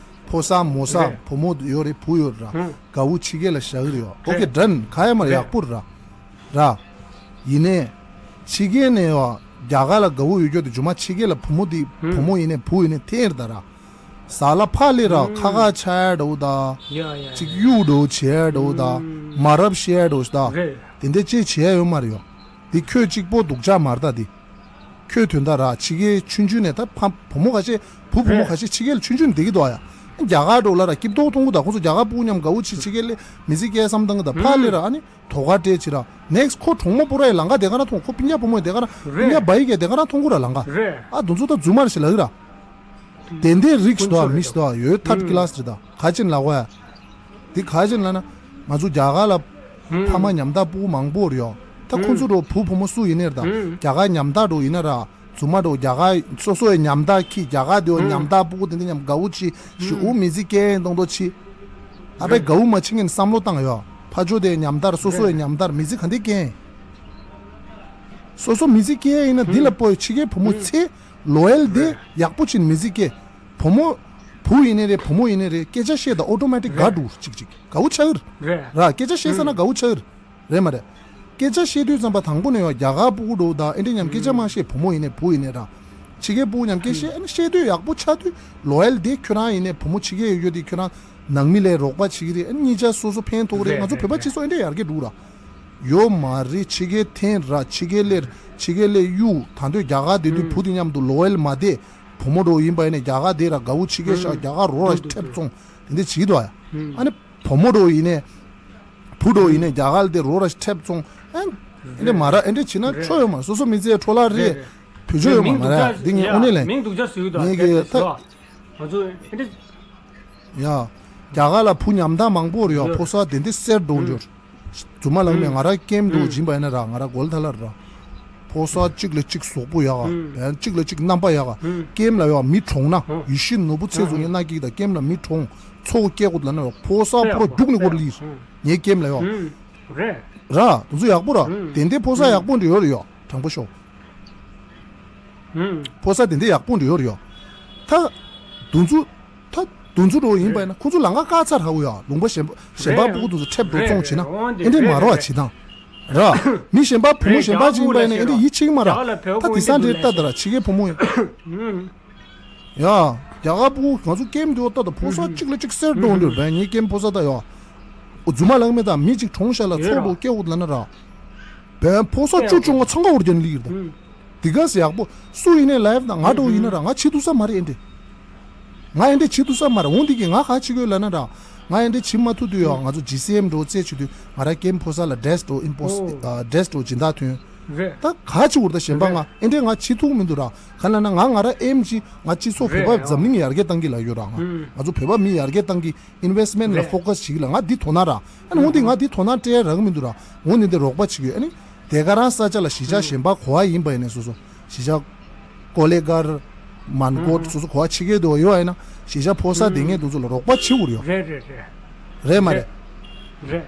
ཕོ་གསར་མོ་གསར་རེད། བུ་མོ་ཡོད་རེད། བུ་ཡོད་ར། ཨུམ། དགའ་བོ་ཕྱི་རྒྱལ་ལ་བཞག་གི་རེད་ཡོ། ཨོ་ཁེ་རེད། ཌན་ག་ཡ་མར་རེད། ཡག་པོ་ར། ར། ཡིན་ནའི། ཕྱི་རྒྱལ་ནས་ཡོ། རྒྱ་གར་ལ་དགའ་བོ་ཡོད་རྒྱུ་དེ་རྒྱུ་མ་ཕྱི་རྒྱལ་ལ་བུ་མོ་དེ་ཨུམ། བུ་མོ་ཡིན་ནའི་བུ་ཡིན་ནའི་འཐེན་རེད་ད་ར། ཟ་ལ་ཕ་ལེ་ར། ཨུམ། ཁ་ཁ་ཆ་ཡ་འདྲ་བོ་ད། ཡ་ཡ་ཅིག་ཡ། གཡུག་འདྲ་བོ་བྱེད་ཡ་འདྲ་བོ་ད། ཨུམ། མ་རབས་བཤད་ཡ་འདྲ་བོ་ཞིག་ད། རེད། དེ་འདྲ་ཅིག་བྱེད་ཡ་ཡོད་མ་རེད་ཡོ། དེ་ཁྱོད་གཅིག་པོ་སྡུག་ཅག་མ་རེད་ད་དེ། ཁྱོད་དོན་དག་ར་ཕྱི་རྒྱལ་ཆུང་ཆུང་ནས་ད་ཕ་བུ་མོ་ཁ་ཤས་བུ་བུ་མོ་རེད། ཁ་ཤས་ཕྱི་རྒྱལ་ལ་ཆུང་ཆུང་ནས་བསྡད་ཀྱི་འདུག་ཨ་ཡ། རྒྱ་གར་འགྲོ་ལ་ར་སྐྱིད་མདོག་མཐོང་གི་ད། ཁོང་ཚོ་རྒྱ་གར་ཕྲུ་གུ་མཉམ་དགའ་བོ་ཆེ་ཕྱི་རྒྱལ་ལ་མི་ཚེ་སྐྱེལ་བསམ་བཏང་གི་ད། ཕ་ལེ་ར་ཨ་ནི་དོ་ག་སྤྲད་ཅི་ར། ནེག་སི་ཁོ་གྲོང་མོ་པོ་ར་ཡི་ལང་ཀ་དེ་ག་ར་མཐོང་། ཁོ་སྤུན་ཀྱག་བུ་མོ་དེ་ག་ར་སྤུན་ཀྱག་བུ་མོ་དེ་ག་ར་མཐོང་གི་ར་ལང་ཀ། རེད། ཨ་དུ་ཚོ་ད་རྫུན་མ་རེད་ཞེས་ལབ་ཀྱི་ར། དེ་འདྲའི་རིགས་ཤིག་འདུག་མི་ཞིག་འདུག་ཡོད་ཐར་ཌ་ཀི་ལ་སི་རེད་ད། ག་ཅིན་ལབ་གོ་ཡ། དེ་ག་ཅིན་ལབ་ན། ང་ཚོ་རྒྱ་གར་ལ་ཕ་མ་ཉམ་ཐག་ཕྲུ་གུ་མང་པོ་རེད་ཡོ། ད་ཁོང་ཚོ་འགྲོ་བུ་བུ་མོ་སུ་ཡིན་ནའི་རེད་ད། རྒྱ་གར་ཉམ་ཐག་འགྲོ་ཡིན་ན་ར། རྫུན་མ་འགྲོ་རྒྱ་གར་སོ་སོ་ཡི་ཉམ་ཐག་གི་རྒྱ་གར་དེ་བ་ཉམ་ཐག་ཕྲུ་གུ་དེ་འདྲ་མཉམ་དགའ་བོ་ཆེ་ཞུ་མི་ཚེ་སྐྱེལ་དང་དོ་ཆེ། ཨ་ཕའི་དགའ་བོ་མ་ཆེ་ངན་བསམ་བློ་བཏང་ཡོ། ཕ་ཆོ་དེ་ཉམ་ཐག་སོ་སོ་ཡི་ཉམ་ཐག་མི་ཚེ་ག་འདྲ་སྐྱེལ། སོ་སོ་མི་ཚེ་སྐྱེལ་ཡིན་ན་འདི་ལ་པོ་ཕྱི་རྒྱལ་བུ་མོ་ཚེ་ལོ་ཡལ་དེ་ཡག་པོ་ཕྱིན་མི་ཚེ་སྐྱེལ། བུ་མོ། བུ་ཡིན་ནའི་རེད། བུ་མོ་ཡིན་ནའི་རེད། སྐད་ཆ་བཤད་དང་ཨོ་ཏོ་མེ་ཊིག་དགའ་འགྲོ་ཅིག་ཅིག་དགའ་བོ་ཆགས་ཀྱི་རེད། ར་སྐད་ཆ་བཤད་ས་ན་དགའ་བོ་ཆགས་ཀྱི་རེད་མ་རེད། སྐད་ཆ་བཤད་དུས་ཙམ་པ་དང་པོ་ནས་ཡང་རྒྱ་གར་ཕྲུ་གུ་འགྲོ་དང་ཨེ་འདྲ་མཉམ་སྐད་ཆ་མ་བཤད། བུ་མོ་ཡིན་ནའི་བུ་ཡིན་ནའི་ར། ཕྱི་རྒྱལ་ཕྲུ་གུ་མཉམ་སྐད་བཤད་ཨ་ནི་བཤད་དུས་ཡག་པོ་ཆགས་དུས་ལོ་ཡལ་དེ་ཁྱོད་རང་ཡིན་ནའི་བུ་མོ་ཕྱི་རྒྱལ་ཡོད་རྒྱུ་དེ་ཁྱོད་རང་ནང་མི་ལ་རོགས་པ་བྱེད་ཀྱི་རེད། ཨ་ནི་གཉིས་ཆ་སོ་སོ་ཕན་ཐོགས་རེད། ང་ཚོ་བོད་པ་སྤྱི་ཚོགས་ཨེ་འདྲ་ཡར་རྒྱས་འགྲོ་ར། ཡོད་མ་རེད། ཕྱི་རྒྱལ་འཐེན་ར། ཕྱི་རྒྱལ་ལས་ཕྱི་རྒྱལ་ལས་གཡུག་ད་འདོད་རྒྱ་གར་བསྡད་དུས་བུ་དེ་མཉམ་དུ་ལོ་ཡལ་མ་བསྡད། བུ་མོ་འགྲོ་ཡིན་པ་ཡིན་ནའི་རྒྱ་གར་བསྡད་ར། དགའ་བོ་ཕྱི་རྒྱལ་ཤག་རྒྱ་གར་རོ་ར་ཁྲེབ་བཙོང་དེ་འདྲ་བྱེད་ཀྱི་འདུག་ཨ། ཨ་ནི་བུ་མོ་འགྲོ་ཡིན་ནའི་བུ་འགྲོ་ཡིན་ནའི་རྒྱ་གར་ལ་དེ་རོ་ར་ཁྲེབ་བཙོང་ཨ་ཨེ་འདྲ་མ་ར། ཨེ་འདྲ་བྱེད་ན་ཆོ་ཡོད་མ། སོ་སོ་མི་ཚེ་འཕྲོ་བརླག་རེད། བུ་ཆོ་ཡོད་མ་མ་ར། འདི་ངས་དངོས་གནས་ལན་མིང་སྡུག་ཅག་བཟོས་ཀྱི་འདུག་ངས་ཨ་གི་ད་ང་ཚོ་ཨེ་འདྲ། ཡ། རྒྱ་གར་ལ་བུ་ཉམ་ཐག་མང་པོ་རེད་ཡ། ཕོ་གསར་དེ་འདྲ་སེར་འགྲོ་འགྱུར། རྫུན་མ་ལབ་མེད། ང་རང་ཀེམ་འགྲོ་སྦྱིན་པ་ཡིན་ན་ར། ང་རང་གོལ་ཐ་ལ་ར། ཕོ་གསར་གཅིག་ལ་གཅིག་གཟུགས་པོ་ཡག་ག་བན་གཅིག་ལ་གཅིག་རྣམ་པ་ཡག་ག་ཀེམ་ལ་ཡ་མི་གྲོངས་ན་ཡིད་བཞིན་ནོར་བུ་ཚེ་གཟུགས་ངན་ན་སྐྱིད་ད། ཀེམ་ལ་མི་གྲོངས་ཚོགས་སྐྱེ་དགོས་ལབ་ན་ཡ་ཕོ་གསར་ཕོ་རྒྱུག་ནས་སྐོར་ལིར་ངའི་ཀེམ་ལ་ཡ། རེད། ར་དུ་ཚོ་ཡག་པོ་ར། དེ་འདྲའི་ཕོ་གསར་ཡག་པོ་འདྲ་ཡོད་རེད་ཡ། དྲང་པོ་ཤོག་ཕོ་གསར་དེ་འདྲ་ཡག་པོ་འདྲ་ཡོད་རེད་ཡ། ད་དུ་ཚོ་ད་དུ་ཚོ་འགྲོ་ཡིན་པ་ཡིན་ན་ཁོང་ཚོ་ལང་ཀ་དཀར་ཚར་ཧ་གོ་ཡ། ལུང་པ་གཞན་པ་གཞན་པ་ཕྲུ་གུ་དུ་ཚོ་ཁྲེབ་འགྲོ་བཙོང་བྱེད་ན་ཨེ་འདྲ་མ་རོ་བ་བྱེད་དང་། ར། མི་གཞན་པ་བུ་མོ་གཞན་པ་ཅིག་ཡིན་པ་ཡིན་ན་ཨེ་འདྲ་ཡིད་ཆེས་མ་ར། ད་དེང་སང་འདྲའི་ལྟ་ད་ར་ཕྱི་རྒྱལ་བུ་མོ་ཡིན། ཡ། རྒྱ་གར་ཕྲུ་གུ་ང་ཚོ་ཀེམ་དེ་བ་ལྟ་ད་ཕོ་གསར་གཅིག་ལ་གཅིག་སེར་འགྲོ་འདོད་བས་ངའི་ཀེམ་ཕོ་གསར་ད་ཡ། རྫུན་མ་ལབ་མེད་ད། མི་གཅིག་གྲོངས་ཤག་ལ་ཚོགས་འགྲོ་སྐྱེ་འོ་ལབ་ན་ར། བས་ཕོ་གསར་བཅུ་བཅོ་ལྔ་འཚང་ཁ་འུར་རྒྱན་ལིར་ད། དེ་ག་སེ་ཡག་པོ་སུ་ཡིན་ནའི་ལའེབ་ན་ང་འགྲོ་ཡིན་ན་ར་ང་བྱེད་ཐུབ་ས་མ་རེད་ཨེ་འདྲ། ང་ཨེ་འདྲ་བྱེད་ཐུབ་ས་མ་རེད། འོང་འདི་གི་ང་ག་བྱེད་དགོས་ལབ་ན་ར། ང་ཨེ་འདྲ་བྱེད་མ་ཐུབ་དུས་ཡ་ང་ཚོ་ཇི་སི་ཨེམ་འགྲོ་རྩད་ཆུ་དུས་ང་ར་ཀེམ་ཕོ་གསར་ལ་ཌེ་རེ་སི་འགྲོ་ཨིན་པོ་སི་ཌེ་རེ་སི་འགྲོ་སྦྱིན་བདག་ཐོན། རེད། ད་ག་བྱེད་དགོས་རེད། ད་གཞན་པ་རེད། ང་ཨེ་འདྲས་ང་བྱེད་ཐུབ་མི་འདུག་ར། ག་ལ་ན་ང་ང་ར་ཨེམ་གྱི་ང་སྤྱི་ཚོགས་བོད་པ་རེད། འཛམ་གླིང་ཡར་རྒྱས་གཏང་གི་ལ་ཡོད་ར། ང་ང་ཚོ་བོད་པ་མི་ཡར་རྒྱས་གཏང་གི་ཨིན་ཝེ་སི་མེན་ཊི་ལ་རེད། ཕོ་ཀ་སི་བྱེད་གི་ལ་ང་འདི་དོ་སྣང་ར། ཨ་ནི་འོ་འདི་ང་འདི་དོ་སྣང་སྤྲད་ཡ་རག་མི་འདུག་ར། འོ་འདི་འདི་རོགས་པ་བྱེད་དགོས། ཨ་ནི་དེ་ག་རང་ས་ཆ་ལ་གཞིས་ཆགས་གཞན་པ་གོ་བ་ཡིན་པ་ཡིན་ནས་སོ་སོ་གཞིས་ཆགས་ཀོ་ལེ་གར། མན་གོ་སོ་སོ་གོ་བ་ཕྱི་རྒྱལ་དུ་ཡོད་ཨ་ཡིན་ན་གཞིས་ཆགས་ཕོ་གསར་དེ་ངས་དུ་ཚོ་ལ་རོགས་པ་བྱེད་དགོས་ཡོད། རེད་རེད་རེད། རེད་མ་རེད། རེད།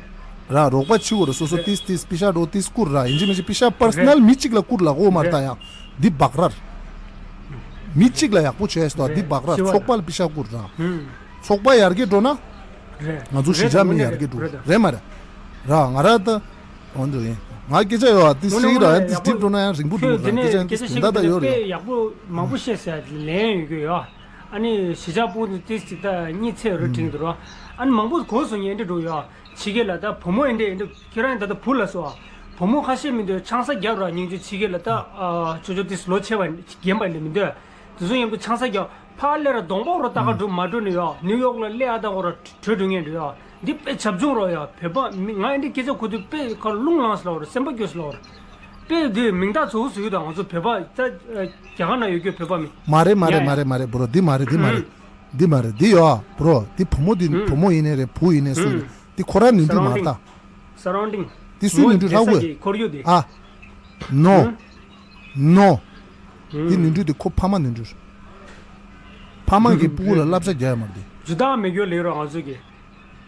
ར་རོགས་པ་བྱེད་དགོས་རེད། སོ་སོ་རེད། ཏིས་ཏིས་པི་ཤ་འགྲོ་ཏིས་བསྐུར་ར། ཡིན་གཅིག་མིན་གཅིག་པི་ཤ་པར་སོ་ནལ་མི་གཅིག་ལ་བསྐུར་ལ་གོ་མ་རེད། རེད། ད་ཡང་འདི་སྦག་རར་མི་གཅིག་ལ་ཡག་པོ་བྱས་སོ། འདི་སྦག་རར་ཚོགས་པ་ལ་པི་ཤ་བསྐུར་ར། ཚོགས་པ་ཡར་རྒྱས་འགྲོ་ན་རེད། ང་ཚོ་གཞིས་ཆགས་མི་ཡར་རྒྱས་འགྲོ་རེད་མ་རེད། ར་ང་ར་ད། འོན་ཏེ་ཡིན། ང་སྐད་ཆ་ཡོད་ཨ། ཏི་སི་ར་ཨ་ཏི་སྒྲིབ་འགྲོ་ན་ཡང་རིང་པོ་འགྲོ་གི་ར། སྐད་ཆ་ཡང་ཏི་སི་ད་ད་ཡོད་རེད། ཡག་པོ་མང་པོ་བཤད་ཟེར་ལན་ཡོད་གི་ཡོད། ཨ་ནི་གཞིས་ཆགས་སྤུ་ཏི་སི་ད་གཉིས་ཚེ་རུ་དྲིང་འདུག་ར། ཨ་ནི་མང་པོ་གོ་སོང་ཡིན་འདྲ་འགྲོ་ཡོད། ཕྱི་རྒྱལ་ལ་ད་བུ་མོ་ཡིན་འདྲ་ཡིན་འདྲ་ཁྱེད་རང་ད་ལྟ་བུ་ལ་སོ། བུ་མོ་ཁ་ཤས་མི་འདུག་ཆང་ས་རྒྱབ་ར་སྙིང་རྗེ་ཕྱི་རྒྱལ་ལ་ད་ཅོ་ཅོ་ཏི་སི་ལོ་ཆེ་བ་རྒན་པ་ཡིན་འདྲ་མི་འདུག་དེ་ཚོ་མཉམ་དུ་ཆང་ས་རྒྱབ། ཕར་སླེབས་ར་གདོང་པ་རོ་ལྟ་ག་འགྲོ་མ་འགྲོ་ནི་ཡོད། ནིའུ་ཡོག་ལ་སླེབས་ཨ་ད་གོ་ར་བྲོས་འགྲོ་ངེས་འགྲོ་ཡོད། འདི་དཔེ་བྱབ་ཆུང་རོ་ཡ། བོད་པ་མི་ང་འདི་སྐད་ཆ་གོ་དུས་དཔེ་ཁ་རླུང་ལངས་སླ་བོར་སེམས་པ་སྐྱོ་སླ་བོར། དཔེ་འདི་མིང་རྟགས་ཚོ་བཟོ་ཡོད་ད། ང་ཚོ་བོད་པ་ད་རྒྱ་གར་ན་ཡོད་རྒྱུ་བོད་པ་མི། མ་རེད་མ་རེད་ཡ་མ་ཡ། རེད་མ་རེད་བུ་རོ། འདི་མ་རེད་འདི་མ་རེད། འདི་མ་རེད་འདི་ཡོ་བུ་རོ། འདི་བུ་མོ་འདི་བུ་མོ་ཡིན་ནའི་རེད་བུ་ཡིན་ནའི་སུ་ཡིན་འདི་ཁོ་ར་ནུས་མཐུ་མ་རེད་ད། སར་རའུན་ཌིང་། འདི་སུ་ནུས་མཐུ་ཧྲ་བོ། ཁོར་ཡུག་འདི། ཨ། ནོ། ནོ། འདི་ནུས་མཐུ་འདི་ཁོ་ཕ་མ་ནུས་མཐུ། ཕ་མ་གི་སྤུ་གུ་ལ་བསླབ་བྱ་རྒྱག་ཡ་མ་རེད་འདི། ཇུ་དག་མེད་རྒྱུ་ལས་རོགས་ང་ཚོ་གི།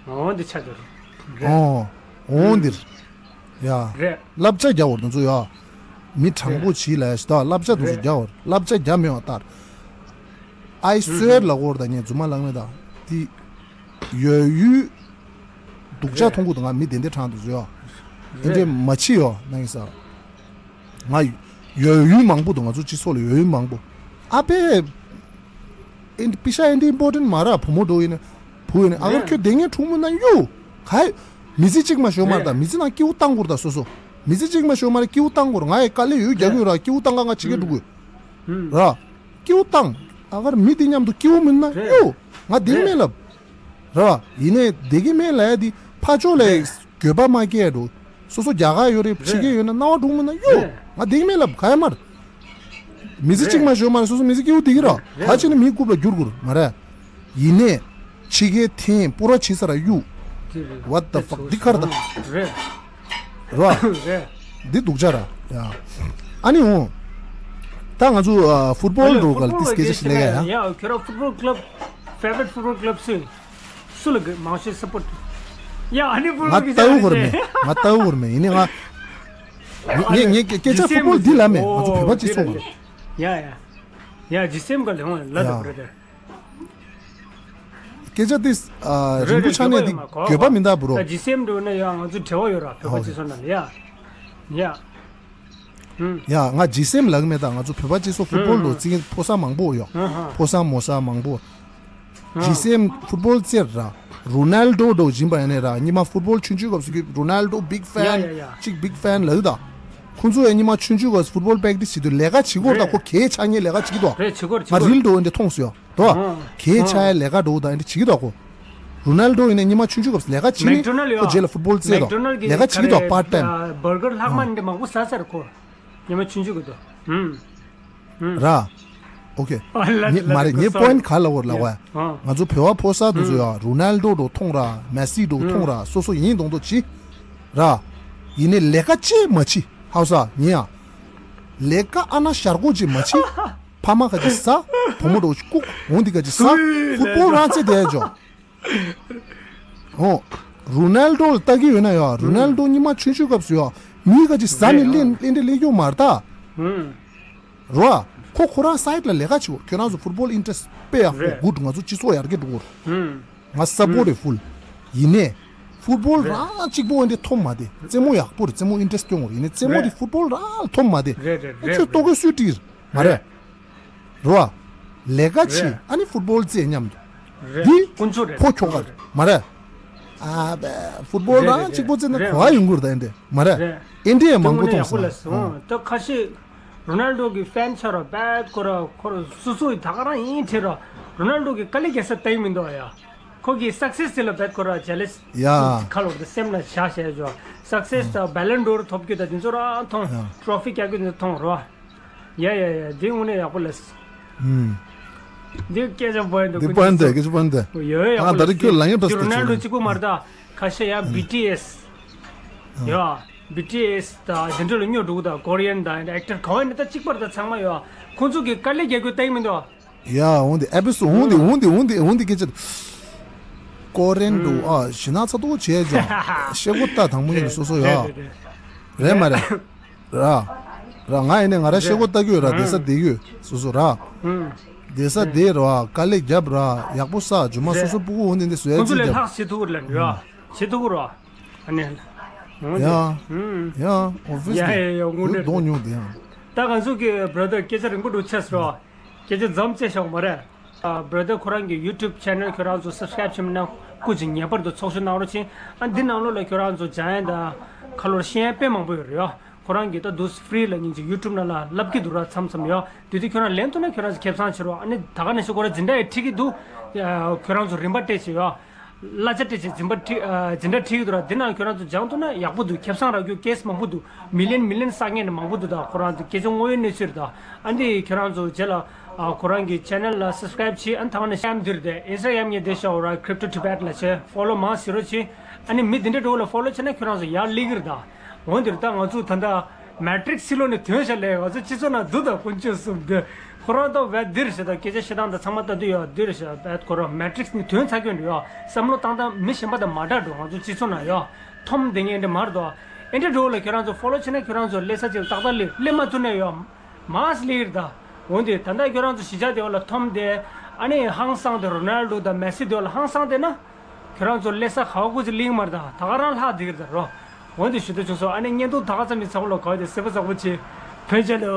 འོ་འདི་ཆ་འདི་རེད། འོ། འོ་འདིར། ཡ། རེད། བསླབ་བྱ་རྒྱག་བར་དུ་ཚོ་ཡ། མི་དྲང་པོ་བྱིས་ལ་ཡ་ཞིག་ད་བསླབ་བྱ་དུ་ཚོ་རྒྱག་བར་བསླབ་བྱ་རྒྱག་མེད་པ་ལྟར། ཨའི་སོའེར་ལ་གོར་ད་ངས་རྫུན་མ་ལག་མེད་ད། འདི། ཡོད་ཡུལ། སྡུག་ཅག་མཐོང་གི་འདུག་ང་མི་དེ་འདྲའི་དྲང་དུ་བཟོས་ཡོད། ཨེ་འདྲའི་མ་ཕྱི་ཡོད་ན་ཡིན་ས། ང་ཡོད་ཡུལ་མང་པོ་འདུག་ང་ཚོ་སྤྱི་ཚོགས་ལ་ཡོད་ཡུལ་མང་པོ། ཨ་ཕས། ཨེ་འདི་པི་ཤ་ཨེ་འདི་ཨིམ་པོར་ཊེན་མ་ར་བུ་མོ་འགྲོ་ཡིན་ན། བུ་ཡིན་ན་ཨ་གར་ཁྱོད་དེ་ངས་འཁྲུག་མུ་ན་ཡོད། ག་ཡོད། མི་ཚེ་གཅིག་མ་ཤོར་མ་ར་ད་མི་ཚེ་ནང་སྐྱིད་པོ་བཏང་དགོས་ར་ད་སོ་སོ། མི་ཚེ་གཅིག་མ་ཤོར་མ་ར་སྐྱིད་པོ་བཏང་དགོས་ར་ང་ཡི་དཀའ་ལས་ཡོད་རྒྱག་གི་ཡོད་ར་སྐྱིད་པོ་བཏང་ག་ང་ཕྱི་རྒྱལ་འགྲོ་དགོས། ར། སྐྱིད་པོ་བཏང་། ཨ་གར་མི་དེ་མཉམ་དུ་སྐྱིད་པོ་མིན་ན་ཡོད། ང་དེ་མེད་ལབ། ར། ཡིན་ནའི་བདེ་གི་མེད་ལ་ཡ་དེ་ཕ་ཕྱོགས་ལ་འགྱོད་པ་མ་སྐྱེ་འགྲོ། སོ་སོ་རྒྱ་གར་ཡོད་རེད་ཕྱི་རྒྱལ་ཡོད་ན་རྣ་བ་གྲུང་མིན་ན་ཡོད། ང་བདེ་གི་མེད་ལབ་ག་ཡ་མར། མི་ཚེ་གཅིག་མ་ཤོར་མ་རེད་སོ་སོ་མི་ཚེ་སྐྱིད་པོ་བདེ་གི་ར་ག་བྱས་ན་མིའི་རྐུབ་ལ་བསྒྱུར་དགོས་ར་མ་རེད། ཡིན་ནའི། ཕྱི་རྒྱལ་འཐེན་སྤོ་ར་བྱེད་ས་ར་གཡུག What the fuck འདི་ཁར་ད། རེད། ར། རེད། འདི་སྡུག་ཅག་ར། ཡ། ཨ་ནི་འོ། ད་ང་ཚོ་ཨ་ཕུཊ་བོལ་འགྲོ་ག་ལ་འདི་སྐད་ཆ་ཞིག་ལས་ཡ། ཡ་ཁྱོད་ར་ཕུཊ་བོལ་ཀླབ། ཕེ་ཝ་རི་ཊི་ཕུཊ་བོལ་ཀླབ་སུ། སུ་ལ་གི་མང་ཤོས་སབ་པོར་ཊི། ཡ་ཨ་ནི་ཕུཊ་ང་བོལ་གི་ལྟ་བུ་གོར་མེད། ང་ལྟ་བུ་གོར་མེད་ཡིན་ནའི་ང་། ངས་ངས་སྐད་ཆ་ཕུཊ་བོལ་འདི་ལ་མེད་ང་ཚོ་བོད་པ་སྤྱི་ཚོགས་གོར། ཡ་ཡ། ཡ་ཇི་སེམས་ག་ལེ་ཧོང་ལ་ལ་ཡ། བ་རེད། སྐད་ཆ་དེ། ཨ་རིང་པོ་ཆགས་ནས་འདི་འགྱོད་པ་མི་འདུག་བུ་རོ། ད་ཇི་སེམས་འགྲོ་ན་ཡང་ང་ཚོ་འབྲེལ་བ་ཡོད་ར་བོད་པ་སྤྱི་ཚོགས་ནང་ལ་ཡ། ཡ། ཧུམ། ཡ་ང་ཇི་སེམས་ལགས་མེད་ད་ང་ཚོ་བོད་པ་སྤྱི་ཚོགས་ཕུཊ་བོལ་འགྲོ་ཧུམ་ཧུམ། རྩིས་ཕོ་གསར་མང་པོ་ཡོད། ཧུམ་ཧུམ། ཕོ་གསར་མོ་གསར་མང་པོ། ཧུམ། ཇི་སེམས་ཕུཊ་བོལ་རྩེར་ར། རོ་ནལ་ཌོ་འགྲོ་བཞིན་པ་ཡ་ནས་ར་ཉི་མ་ཕུཊ་བོལ་ཆུང་ཆུང་སྐབས་སུ་གི་རོ་ནལ་ཌོ་བིག་ཧྥེན། ཡ་ཡ་ཡ། གཅིག་བིག་ཧྥེན་ལགས་ད། ཁོང་ཚོ་ཡ་ཉི་མ་ཆུང་ཆུང་སྐབས་སུ་ཕུཊ་བོལ་པེག་ཊི་སི་བྱེད་དུས་ལས་ཀ་བྱེད་གོ་ད་རེད། ཁོ་གས་ཆགས་ངེས་ལས་ཀ་བྱེད་ཀྱི་འདུག་རེད་བྱེད་གོ་རེད་ང་བྱེད་གོ་རེད། རིལ་འགྲོ་འདི་མཐོང་སོང་ཡ། དོ། ཨང་། གས་ཆག་ཡ་ལས་ཀ་འགྲོ་དང་འདི་བྱེད་ཀྱི་འདུག་གོ། རོ་ནལ་ཌོ་ཡིན་ན་ཉི་མ་ཆུང་ཆུང་སྐབས་ལས་ཀ་བྱེད་ནི་མེག་ཌོ་ནལ་ཡོད། ཁོ་རྗེས་ལ་ཕུཊ་བོལ་རྩེ་དང་མེག་ཌོ་ནལ་གྱི་ལས་ཀ་བྱེད་ཀྱི་འདུག་པར་ཊི་ཊེམ། ཨ་བར་གར་ལྷག་མ་འདི་མང་པོ་ཟ་ཟེར་ཁོ། ཉི་མ་ཆུང་ཆུང་གི་འདུག་ཧུམ། ཧུམ། ར། ཨོ་ཁེ། ཨ་ལ་ངས་ལ་མ་རེད་ངས་ཁོ་སོ་པོ་ཡིན་ཊི་ག་ལ་བོར་ལ་བ། ཨ། ང་ཚོ་བོད་པ་ཕོ་གསར་དུ་ཚོ་ཡ་རོ་ནལ་ཌོ་འགྲོ་མཐོང་ར་མེ་སི་འགྲོ་མཐོང་ར་སོ་སོ་ཡིན་མདོག་མདོག་བྱེད། ར། ཡིན་ནའི་ལས་ཀ་ཅིག་མ་བྱེད་ཧའུ་ས་ཉིན་ཡ། ལས་ཀ་ཨ་ན་ཞར་གོ་ཅིག་མ་བྱེད། ཕ་མ་ག་ཅིག་ཟ། བུ་མོ་འགྲོ་ཅིག་ལྐུག་འོང་འདི་ག་ཅིག་ཟ། ཕུཊ་བོལ་རང་རྩེ་དེ་ཡ་འཇོག་ཨོ། རོ་ནལ་ཌོ་ལ་ལྟ་གི་ཡོད་ན་ཡ་རོ་ནལ་ཌོ་ཉི་མ་ཆུང་ཆུང་སྐབས་སུ་ཡ་མི་ག་ཅིག་ཟ་ནས་ལེན་ལེན་འདྲེ་ལེན་རྒྱུ་མ་རེད་ད། རོ། ཁོ་ཁོ་རང་སའིཌ་ལ་ལས་ཀ་བྱེད་གོ་ཁྱོད་རང་ཚོ་ཕུཊ་བོལ་ཨིན་ཊེ་རེ་སི་ཊི་དཔེ་ཡག་པོ་རེད། གུཌ་ང་ཚོ་སྤྱི་ཚོགས་ཡར་རྒྱས་འགྲོ་གོ་ང་སབ་པོར་ཊི་རེད་ཕུལ། ཡིན་ནའི། ཕུཊ་བོལ་རེད། རང་གཅིག་པོ་འདི་ཐོབ་མ་དེ་རྩེད་མོ་ཡག་པོ་རེད། རྩེད་མོ་ཨིན་ཊེ་རེ་སི་ཊི་སྟོན་གོ་ཡིན་ནའི་རྩེད་མོ་རེད། འདི་ཕུཊ་བོལ་རང་ཐོབ་མ་དེ་རེད་རེད། ཁྱོད་རེད་ལྟོ་གོས་སུས་བྲིས་མ་རེད། རེད། རོ། ལས་ཀ་བྱེད། རེད། ཨ་ནི་ཕུཊ་བོལ་རྩེ་མཉམ་དུ། རེད། འདི་དཀོན་མཆོག་རེད། ཕོ་ཁྱོ་ག་རེད་མ་རེད། ཨ་བས་ཕུཊ་བོལ་རེད་རང་རེད་གཅིག་པོ་རྩེ་ན་རེད་གོ་བ་ཡོང་གི་རེད་ད་ཨེ་འདྲས་མ་རེད། རེད། ཨེ་འདྲས་མང་པོ་མཐོང་སོང་། ད་ཁ་ཤས་རོ་ནལ་ཌོ་གི་ཧྥེན་ཆགས་ར་བས་ཁོ་ར་ཁོ་ར་སོ་སོ་ཡི་ད་ག་རང་ཡིན་ཁྲེ་ར་རོ་ནལ་ཌོ་གི་དཀའ་ལས་རྒྱག་ས་ལྟ་ཡི་མི་འདུག་ཨ་ཡ། ཁོ་གི་སག་སེ་སི་དེ་ལ་བེད་ཁོ་ར་ཇེ་ལེ་སི་ཡ། ཁ་ལོ་དེ་སེམས་ན་བཞག་བྱས་ཆོག་སག་སེ་སི་དང་བེ་ལོན་ཌོར་ཐོབ་རྒྱུ་དང་དེ་ཚོ་ར་མཐོང་། ཡ། ཊོ་ཕི་རྒྱག་རྒྱུ་དེ་ཚོ་མཐོང་རོ། ཡ་ཡ་ཡ། འདི་དངོས་གནས་ཡག་པོ་ལས། ཨུམ། འདི་སྐད་ཆ་པོ་ཡིན་འདུག་འདི་པོ་ཡིན་འདུག་སྐད་ཆ་པོ་ཡིན་འདུག་ཡོད་ཡག་ཨ་པོ་ད་ལས། རེས་ཁྱོད་ལ་ཡང་འདི་པ་རོ་ནལ་ཌོ་གཅིག་པོ་མ་རེད་ད། ཁ་ཤས་ཡ་བི་ཊི་ཨེ་སི། ཡ། བི་ཊི་ཨེ་སི་དང་དེ་འདྲ་ལ་སྨྱོ་འགྲོ་གི་ད། ཀོ་རི་ཡན་དང་ཨེག་ཊར་ག་བ་ཡིན་ད་གཅིག་པ་རེད་ད། ཚང་མ་ཡ་ཁོང་ཚོ་གི་དཀའ་ལས་རྒྱག་རྒྱུ་ལྟ་གི་མི་འདུག་ཡ། འོན་ཏེ་ཨེ་པི་སོ་འོན་ཏེ་འོན་ཏེ་འོན་ཏེ་འོན་ཏེ་སྐད་ཆ། ཀོ་རན་འགྲོ་ཨ་ཞི་ན་ཚ་ཏོག་བྱས་ཀྱང་ཤེལ་སྒོ་ལྟ་དང་པོ་ཡིན་སོ་སོ་ཡ། རེད་མ་རེད། ར། ར་ང་ཡིན་ནས་ང་ར་ཤེལ་སྒོ་ལྟ་གི་ཡོད་ར། བསྡད་ས་བསྡད་ཡོད་སོ་སོ་ར། བསྡད་ས་བསྡད་ར། དཀའ་ལས་རྒྱབ་ར། ཡག་པོ་ས་ཇུ་མ་སོ་སོ་སྤུ་གུ་འོན་ཏེ་འདི་བཟོ་ཡ་ཁོང་ཚོ་ཅིག་ལས་རྒྱབ། ལྷག་བྱེད་ཐུབ་ར་ལ་ཡ། བྱེད་ཐུབ་ར། ཨ་ནི། འོན་ཡ། ཏེ། ཡ། ཨོ་བི་ཡ་ཡ་ཡ་ཡ། དངོས་གནས་གདོང་ཉུང་དེ་ཡང་། ད་ང་ཚོ་གི་བྷ་ར་དར་སྐད་ཆ་རིང་པོ་འགྲོ་ཆེས་རོ། སྐད་ཆ་མཚམས་བཅད་ཤོག་མ་རེད། ཨ། བྷ་ར་དར་ཁོ་རང་གི་ཡུ་ཊུབ་ཆེ་ནལ་ཁྱོད་རང་ཚོ་སབ་སི་ཀ་རེབ་བྱེད་མི་ནང་སྐུ་མཁྱེན། ངེས་པར་དུ་ཚོགས་ཞུགས་གནང་རོགས་གྱིས། ཨ། འདི་ནང་ལོགས་ལ་ཁྱོད་རང་ཚོ་སྦྱང་ཡ་དང་ཁ་ལོར་ཤེས་ཡ་དཔེ་མང་པོ་ཡོད་རེད་ཡ། ཁོ་རང་གིས་ད་དུས་ཕི་རི་ལ་ཉིན་གཅིག་ཡུ་ཊུབ་ནང་ལ་ལབ་ཀྱི་འདུག་ར། མཚམས་མཚམས་ཡ། དེ་དུས་ཁྱོད་རང་ལེན་ཐུབ་ན་ཁྱོད་རང་ཚོ་ཁེ་བཟང་བྱེད་རོགས། ཨ་ནི་ད་ག་ནང་བཞིན་ཁོ་རང་འཛིན་གྲྭ་ཡི་ཁྲིད་ཀྱི་འདུག་ཁྱོད་རང་ཚོ་རིན་པ་སྤྲད་བྱེད་ཡ། གླ་ཆ་སྤྲད་བྱས་འཛིན་པ་ཁྲིད། ཨ། འཛིན་གྲྭ་ཁྲིད་ཀྱི་འདུག་ར། འདི་ནང་ཁྱོད་རང་ཚོ་སྦྱང་ཐུབ་ན་ཡག་པོ་འདུག་ཁེ་བཟང་རག་རྒྱུ་ཀེ་སི་མང་པོ་འདུག་མི་ལི་ཡན་མི་ལི་ཡན་བསགས་མཁན་མང་པོ་འདུག་ད་ཁོ་རང་ཚོ་སྐད་ཆ་དངོས་ཡོད་གནས་ཚུལ་རེད་ད། ཨ་འདི་ཁྱོད་རང་ཚོ་རྗེས་ལ། ཨ། ཁོ་རང་གི་ཆེ་ནལ་ལ་སབ་སི་ཀ་རེབ་བྱེད། ཨ་ནི་ད་ག་ནང་བཞིན་འདིར་དེ་ཨིན་སི་ཊ་གྷ་རམ་ངས་བསྡད་ཤག་ར། Crypto Tibet ལབ་བྱས་ཕོ་ལོ་མང་ཟེར་རོགས་གྱིས། ཨ་ནི་མི་འདི་འདྲ་འདྲ་བོ་ལ་ཕོ་ལོ་བྱས་ན་ཁྱོད་རང་ཚོ་ཡར་སླེབས་ཀྱི་རེད་ད། འོན་ཏེ་ད་ང་ཚོ་ད་ལྟ་མེ་ཊི་རིག་སི་སི་ལོ་ནས་ཐོན་ཤག་ལས། ང་ཚོ་སྤྱི་ཚོགས་ནང་འདུག་ད་དཀོན་མཆོག་གསུམ་འདི། ཁོ་རང་ད་བས་འདིར་ཞེ་ད་སྐད་ཆ་བཤད་སྟངས་དང་ཚང་མ་ལྟ་དུས་ཡ་འདིར་ཞེ་བས་ཁོ་རང་མེ་ཊི་རིག་སི་ནས་ཐོན་ཚར་གྱི་འདུག་ཡ། བསམ་བློ་བཏང་སྟངས་མི་གཞན་པ་དང་མ་འདྲ་འགྲོ། ང་ཚོ་སྤྱི་ཚོགས་ནང་ཡ་འཐོམ་བསྡད་མཁན་འདི་མ་རེད་དོ། ཨེ་འདྲ་འགྲོ་ལ་ཁྱོད་རང་ཚོ་ཕོ་ལོ་བྱས་ན་ཁྱོད་རང་ཚོ་སླེབས་ས་ཅིག་ལ་ཏག་ཏག་སླེབས་སླེབས་མ་ཐུབ་ན་ཡ་མར་སླེབས་ཀྱི་རེད་ད། འོན་ཏེ་ད་ལྟ་ཁྱོད་རང་ཚོ་གཞིས་ཆགས་དེ་བ་ལ་འཐོམ་བསྡད། ཨ་ནི་ཧང་སངས་ཏེ་རོ་ནལ་ཌོ་དང་མེ་སི་དེ་བ་ལ་ཧང་སངས་བསྡད་ན། ཁྱོད་རང་ཚོ་སླེབས་ས་ག་བ་ཀུ་ཅི་ལིང་མར་དང་ད་ག་རང་ལྷག་བསྡད་ཀྱི་རེད་ད་རོ། འོན་ཏེ་ཞུ་དོ་བྱུང་སོང་། ཨ་ནི་བརྙན་ཐུང་ད་ག་ཙམ་ཡིན་ཚ་བོ་ལོ་ག་བ་དེ་སེ་པ་ཚ་པོ་ཆེ། ཕན་ཆད་ལོ།